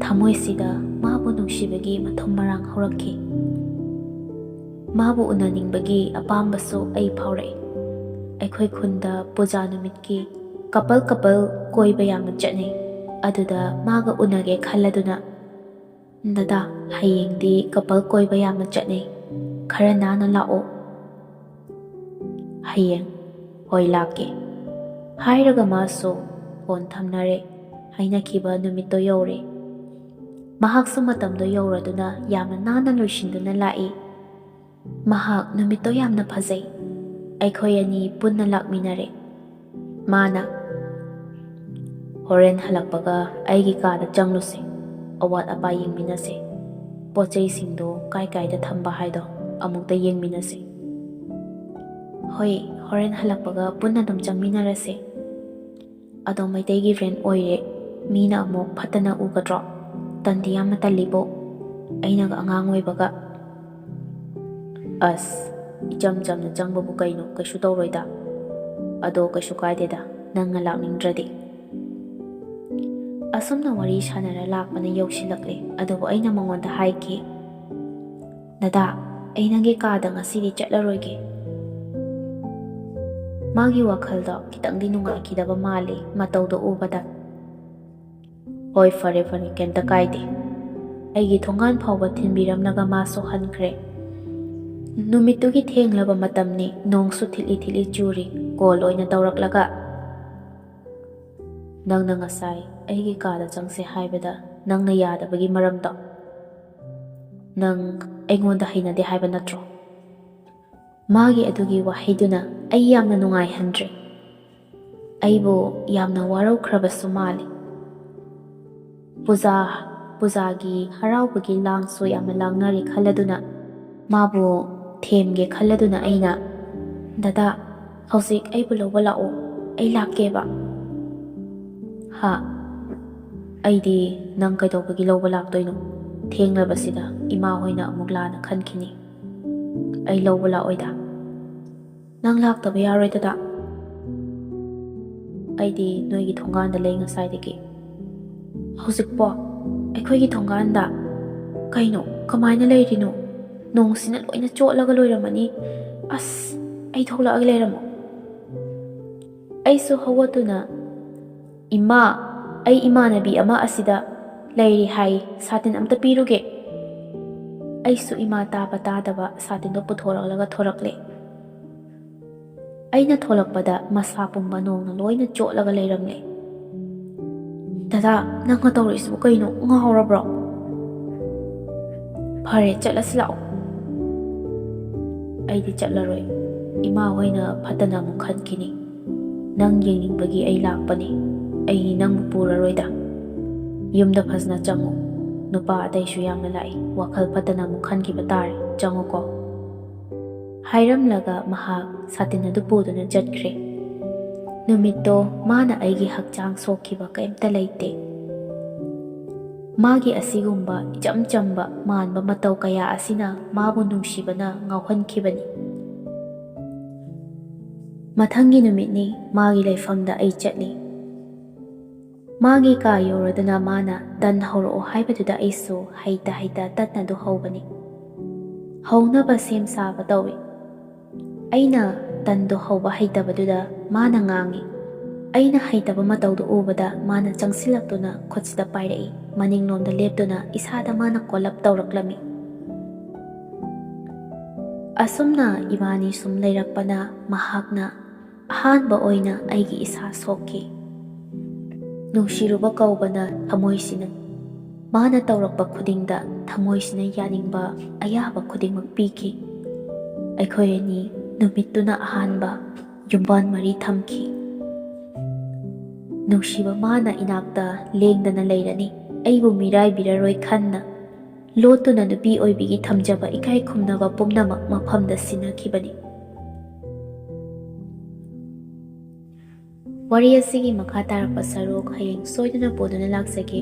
ꯊꯃꯣꯏꯁꯤꯗ ꯃꯥꯕꯨ ꯅꯨꯡꯁꯤꯕꯒꯤ ꯃꯊꯨꯝ ꯃꯔꯥꯡ ꯍꯧꯔꯛꯈꯤ꯫ ꯃꯥꯕꯨ ꯎꯅꯅꯤꯡꯕꯒꯤ ꯑꯄꯥꯝꯕꯁꯨ ꯑꯩ ꯐꯥꯎꯔꯛꯏ꯫ ꯑꯩꯈꯣꯏ ꯈꯨꯟꯗ ꯄꯨꯖꯥ ꯅꯨꯃꯤꯠꯀꯤ ꯀꯄꯜ ꯀꯄꯜ ꯀꯣꯏꯕ ꯌꯥꯝꯅ ꯆꯠꯅꯩ꯫ ꯑꯗꯨꯗ ꯃꯥꯒ ꯎꯅꯒꯦ ꯈꯜꯂꯗꯨꯅ, "ꯗꯗꯥ, ꯍꯌꯦꯡꯗꯤ ꯀꯄꯜ ꯀꯣꯏꯕ ꯌꯥꯝꯅ ꯆꯠꯅꯩ, ꯈꯔ ꯅꯥꯟꯅ ꯂꯥꯛꯑꯣ꯫" "ꯍꯌꯦꯡ? ꯍꯣꯏ, ꯂꯥꯛꯀꯦ," ꯍꯥꯏꯔꯒ ꯃꯥꯁꯨ ꯐꯣꯟ ꯊꯝꯅꯔꯦ꯫ ꯍꯥꯏꯅꯈꯤꯕ ꯅꯨꯃꯤꯠꯇꯣ ꯌꯧꯔꯦ꯫ ꯃꯍꯥꯛꯁꯨ ꯃꯇꯝꯗꯣ ꯌꯧꯔꯗꯨꯅ ꯌꯥꯝꯅ ꯅꯥꯟꯅ ꯂꯣꯏꯁꯤꯟꯗꯨꯅ ꯂꯥꯛꯏ꯫ ꯃꯍꯥꯛ ꯅꯨꯃꯤꯠꯇꯣ ꯌꯥꯝꯅ ꯐꯖꯩ꯫ ꯑꯩꯈꯣꯏ ꯑꯅꯤ ꯄꯨꯟꯅ ꯂꯥꯛꯃꯤꯟꯅꯔꯦ꯫ ꯃꯥꯅ, "ꯍꯣꯔꯦꯟ ꯍꯜꯂꯛꯄꯒ ꯑꯩꯒꯤ ꯀꯥꯗ ꯆꯪꯂꯨꯁꯦ, ꯑꯋꯥꯠ ꯑꯄꯥ ꯌꯦꯡꯃꯤꯟꯅꯁꯦ, ꯄꯣꯠ ꯆꯩꯁꯤꯡꯗꯣ ꯀꯥꯏ ꯀꯥꯏꯗ ꯊꯝꯕ ꯍꯥꯏꯗꯣ ꯑꯃꯨꯛꯇ ꯌꯦꯡꯃꯤꯟꯅꯁꯦ꯫" "ꯍꯣꯏ, ꯍꯣꯔꯦꯟ ꯍꯜꯂꯛꯄꯒ ꯄꯨꯟꯅ ꯑꯗꯨꯝ ꯆꯪꯃꯤꯟꯅꯔꯁꯦ꯫ ꯑꯗꯣ ꯃꯩꯇꯩꯒꯤ ꯔꯦꯟ ꯑꯣꯏꯔꯦ, ꯃꯤꯅ ꯑꯃꯨꯛ ꯐꯠꯇꯅ ꯎꯒꯗ꯭ꯔꯣ? ꯇꯟꯗꯤ ꯌꯥꯝꯅ ꯇꯜꯂꯤꯕꯣ, ꯑꯩꯅꯒ ꯑꯉꯥꯡ ꯑꯣꯏꯕꯒ꯫" "ꯑꯁ, ꯏꯆꯝ ꯆꯝꯅ ꯆꯪꯕꯕꯨ ꯀꯩꯅꯣ, ꯀꯩꯁꯨ ꯇꯧꯔꯣꯏꯗ꯫ ꯑꯗꯣ ꯀꯩꯁꯨ ꯀꯥꯏꯗꯦꯗ, ꯅꯪꯅ ꯂꯥꯛꯅꯤꯡꯗ꯭ꯔꯗꯤ꯫" ꯑꯁꯨꯝꯅ ꯋꯥꯔꯤ ꯁꯥꯟꯅꯔ ꯂꯥꯛꯄꯅ ꯌꯧꯁꯤꯜꯂꯛꯂꯦ, ꯑꯗꯨꯕꯨ ꯑꯩꯅ ꯃꯉꯣꯟꯗ ꯍꯥꯏꯈꯤ, "ꯗꯗꯥ, ꯑꯩ ꯅꯪꯒꯤ ꯀꯥꯗ ꯉꯁꯤꯗꯤ ꯆꯠꯂꯔꯣꯏꯒꯦ꯫" ꯃꯥꯒꯤ ꯋꯥꯈꯜꯗꯣ ꯈꯤꯇꯪꯗꯤ ꯅꯨꯡꯉꯥꯏꯈꯤꯗꯕ ꯃꯥꯜꯂꯤ ꯃꯇꯧꯗꯣ ꯎꯕꯗ꯫ "ꯍꯣꯏ, ꯐꯔꯦ ꯐꯔꯦ, ꯀꯩꯝꯇ ꯀꯥꯏꯗꯦ"꯫ ꯑꯩꯒꯤ ꯊꯣꯡꯒꯥꯟ ꯐꯥꯎꯕ ꯊꯤꯟꯕꯤꯔꯝꯂꯒ ꯃꯥꯁꯨ ꯍꯟꯈ꯭ꯔꯦ꯫ ꯅꯨꯃꯤꯠꯇꯨꯒꯤ ꯊꯦꯡꯂꯕ ꯃꯇꯝꯅꯤ, ꯅꯣꯡꯁꯨ ꯊꯤꯠꯂꯤ ꯊꯤꯠꯂꯤ ꯆꯨꯔꯤ꯫ ꯀꯣꯜ ꯑꯣꯏꯅ ꯇꯧꯔꯛꯂꯒ, "ꯅꯪꯅ ꯉꯁꯥꯏ ꯑꯩꯒꯤ ꯀꯥꯗ ꯆꯪꯁꯦ ꯍꯥꯏꯕꯗ ꯅꯪꯅ ꯌꯥꯗꯕꯒꯤ ꯃꯔꯝꯗꯣ ꯅꯪ ꯑꯩꯉꯣꯟꯗ ꯍꯩꯅꯗꯦ ꯍꯥꯏꯕ ꯅꯠꯇ꯭ꯔꯣ?" ꯃꯥꯒꯤ ꯑꯗꯨꯒꯤ ꯋꯥꯍꯩꯗꯨꯅ ꯑꯩ ꯌꯥꯝꯅ ꯅꯨꯡꯉꯥꯏꯍꯟꯗ꯭ꯔꯦ꯫ ꯑꯩꯕꯨ ꯌꯥꯝꯅ ꯋꯥꯔꯧꯈ꯭ꯔꯕꯁꯨ ꯃꯥꯜꯂꯤ꯫ ꯄꯨꯖꯥ, ꯄꯨꯖꯥꯒꯤ ꯍꯔꯥꯎꯕꯒꯤ ꯂꯥꯡꯁꯨ ꯌꯥꯝꯅ ꯂꯥꯡꯅꯔꯤ ꯈꯜꯂꯗꯨꯅ, ꯃꯥꯕꯨ ꯊꯦꯝꯒꯦ ꯈꯜꯂꯗꯨꯅ ꯑꯩꯅ, "ꯗꯗꯥ, ꯍꯧꯖꯤꯛ ꯑꯩꯕꯨ ꯂꯧꯕ ꯂꯥꯛꯑꯣ, ꯑꯩ ꯂꯥꯛꯀꯦꯕ"꯫ "ꯍꯥ? ꯑꯩꯗꯤ ꯅꯪ ꯀꯩꯗꯧꯕꯒꯤ ꯂꯧꯕ ꯂꯥꯛꯇꯣꯏꯅꯣ? ꯊꯦꯡꯂꯕꯁꯤꯗ ꯏꯃꯥ ꯍꯣꯏꯅ ꯑꯃꯨꯛ ꯂꯥꯟꯅ ꯈꯟꯈꯤꯅꯤ꯫ ꯑꯩ ꯂꯧꯕ ꯂꯥꯛꯑꯣꯏꯗ"꯫ "ꯅꯪ ꯂꯥꯛꯇꯕ ꯌꯥꯔꯣꯏ, ꯗꯗꯥ꯫ ꯑꯩꯗꯤ ꯅꯣꯏꯒꯤ ꯊꯣꯡꯒꯥꯟꯗ ꯂꯩ ꯉꯁꯥꯏꯗꯒꯤ"꯫ "ꯍꯧꯖꯤꯛꯄꯣ? ꯑꯩꯈꯣꯏꯒꯤ ꯊꯣꯡꯒꯥꯟꯗ? ꯀꯩꯅꯣ, ꯀꯃꯥꯏꯅ ꯂꯩꯔꯤꯅꯣ? ꯅꯣꯡꯁꯤꯅ ꯂꯣꯏꯅ ꯆꯣꯠꯂꯒ ꯂꯣꯏꯔꯝꯃꯅꯤ꯫ ꯑꯁ, ꯑꯩ ꯊꯣꯛꯂꯛꯑꯒ ꯂꯩꯔꯝꯃꯣ"꯫ ꯑꯩꯁꯨ ꯍꯧꯒꯠꯇꯨꯅ, "ꯏꯃꯥ, ꯑꯩ ꯏꯃꯥꯟꯅꯕꯤ ꯑꯃ ꯑꯁꯤꯗ ꯂꯩꯔꯤ ꯍꯥꯏ, ꯁꯥꯇꯤꯟ ꯑꯝꯇ ꯄꯤꯔꯨꯒꯦ"꯫ ꯑꯩꯁꯨ ꯏꯃꯥ ꯇꯥꯕ ꯇꯥꯗꯕ ꯁꯥꯇꯤꯟꯗꯣ ꯄꯨꯊꯣꯔꯛꯂꯒ ꯊꯣꯔꯛꯂꯦ꯫ ꯑꯩꯅ ꯊꯣꯛꯂꯛꯄꯗ ꯃꯁꯥ ꯄꯨꯝꯕ ꯅꯣꯡꯅ ꯂꯣꯏꯅ ꯆꯣꯠꯂꯒ ꯂꯩꯔꯝꯂꯦ꯫ "ꯗꯗꯥ, ꯅꯪꯅ ꯇꯧꯔꯤꯁꯤꯕꯨ ꯀꯩꯅꯣ? ꯉꯥꯎꯔꯕ꯭ꯔꯣ?" "ꯐꯔꯦ, ꯆꯠꯂꯁꯤ ꯂꯥꯛꯑꯣ"꯫ "ꯑꯩꯗꯤ ꯆꯠꯂꯔꯣꯏ꯫ ꯏꯃꯥ ꯍꯣꯏꯅ ꯐꯠꯇꯅ ꯑꯃꯨꯛ ꯈꯟꯈꯤꯅꯤ꯫ ꯅꯪ ꯌꯦꯡꯅꯤꯡꯕꯒꯤ ꯑꯩ ꯂꯥꯛꯄꯅꯤ꯫ ꯑꯩ ꯅꯪꯕꯨ ꯄꯨꯔꯔꯣꯏꯗ꯫ ꯌꯨꯝꯗ ꯐꯖꯅ ꯆꯪꯉꯨ꯫ ꯅꯨꯄꯥ ꯑꯇꯩꯁꯨ ꯌꯥꯝꯅ ꯂꯥꯛꯏ꯫ ꯋꯥꯈꯜ ꯐꯠꯇꯅ ꯑꯃꯨꯛ ꯈꯟꯈꯤꯕ ꯇꯥꯔꯦ꯫ ꯆꯪꯉꯨꯀꯣ"꯫ ꯍꯥꯏꯔꯝꯂꯒ ꯃꯍꯥꯛ ꯁꯥꯇꯤꯟ ꯑꯗꯨ ꯄꯨꯗꯨꯅ ꯆꯠꯈ꯭ꯔꯦ꯫ ꯅꯨꯃꯤꯠꯇꯣ ꯃꯥꯅ ꯑꯩꯒꯤ ꯍꯛꯆꯥꯡ ꯁꯣꯛꯈꯤꯕ ꯀꯩꯝꯇ ꯂꯩꯇꯦ꯫ ꯃꯥꯒꯤ ꯑꯁꯤꯒꯨꯝꯕ ꯏꯆꯝ ꯆꯝꯕ ꯃꯥꯟꯕ ꯃꯇꯧ ꯀꯌꯥ ꯑꯁꯤꯅ ꯃꯥꯕꯨ ꯅꯨꯡꯁꯤꯕꯅ ꯉꯥꯎꯍꯟꯈꯤꯕꯅꯤ꯫ ꯃꯊꯪꯒꯤ ꯅꯨꯃꯤꯠꯅꯤ, ꯃꯥꯒꯤ ꯂꯩꯐꯝꯗ ꯑꯩ ꯆꯠꯂꯤ꯫ ꯃꯥꯒꯤ ꯀꯥ ꯌꯧꯔꯗꯨꯅ ꯃꯥꯅ ꯇꯟ ꯍꯧꯔꯛꯑꯣ ꯍꯥꯏꯕꯗꯨꯗ ꯑꯩꯁꯨ ꯍꯩꯇ ꯍꯩꯇ ꯇꯟ ꯑꯗꯨ ꯍꯧꯕꯅꯤ꯫ ꯍꯧꯅꯕ ꯁꯦꯝ ꯁꯥꯕ ꯇꯧꯏ꯫ ꯑꯩꯅ ꯇꯟꯗꯣ ꯍꯧꯕ ꯍꯩꯇꯕꯗꯨꯗ ꯃꯥꯅ ꯉꯥꯡꯏ, ꯑꯩꯅ ꯍꯩꯇꯕ ꯃꯇꯧꯗꯨ ꯎꯕꯗ ꯃꯥꯅ ꯆꯪꯁꯤꯜꯂꯛꯇꯨꯅ ꯈꯨꯠꯁꯤꯗ ꯄꯥꯏꯔꯛꯏ꯫ ꯃꯅꯤꯡꯂꯣꯝꯗ ꯂꯦꯞꯇꯨꯅ ꯏꯁꯥꯗ ꯃꯥꯅ ꯀꯣꯜꯂꯞ ꯇꯧꯔꯛꯂꯝꯃꯤ꯫ ꯑꯁꯨꯝꯅ ꯏꯕꯥꯅꯤ ꯁꯨꯝ ꯂꯩꯔꯛꯄꯅ ꯃꯍꯥꯛꯅ ꯑꯍꯥꯟꯕ ꯑꯣꯏꯅ ꯑꯩꯒꯤ ꯏꯁꯥ ꯁꯣꯛꯈꯤ꯫ ꯅꯨꯡꯁꯤꯔꯨꯕ ꯀꯧꯕꯅ ꯊꯃꯣꯏꯁꯤꯅ, ꯃꯥꯅ ꯇꯧꯔꯛꯄ ꯈꯨꯗꯤꯡꯗ ꯊꯃꯣꯏꯁꯤꯅ ꯌꯥꯅꯤꯡꯕ ꯑꯌꯥꯕ ꯈꯨꯗꯤꯡꯃꯛ ꯄꯤꯈꯤ꯫ ꯑꯩꯈꯣꯏ ꯑꯅꯤ ꯅꯨꯃꯤꯠꯇꯨꯅ ꯑꯍꯥꯟꯕ ꯌꯨꯝꯕꯥꯟ ꯃꯔꯤ ꯊꯝꯈꯤ꯫ ꯅꯨꯡꯁꯤꯕ ꯃꯥꯅ ꯏꯅꯥꯛꯇ ꯂꯦꯡꯗꯅ ꯂꯩꯔꯅꯤ, ꯑꯩꯕꯨ ꯃꯤꯔꯥꯏꯕꯤꯔꯔꯣꯏ ꯈꯟꯅ ꯂꯣꯠꯇꯨꯅ ꯅꯨꯄꯤ ꯑꯣꯏꯕꯤꯒꯤ ꯊꯝꯖꯕ ꯏꯀꯥꯏ ꯈꯨꯝꯅꯕ ꯄꯨꯝꯅꯃꯛ ꯃꯐꯝꯗ ꯁꯤꯟꯅꯈꯤꯕꯅꯤ꯫ ꯋꯥꯔꯤ ꯑꯁꯤꯒꯤ ꯃꯈꯥ ꯇꯥꯔꯛꯄ ꯁꯔꯨꯛ ꯍꯌꯦꯡ ꯁꯣꯏꯗꯅ ꯄꯨꯗꯨꯅ ꯂꯥꯛꯆꯒꯦ꯫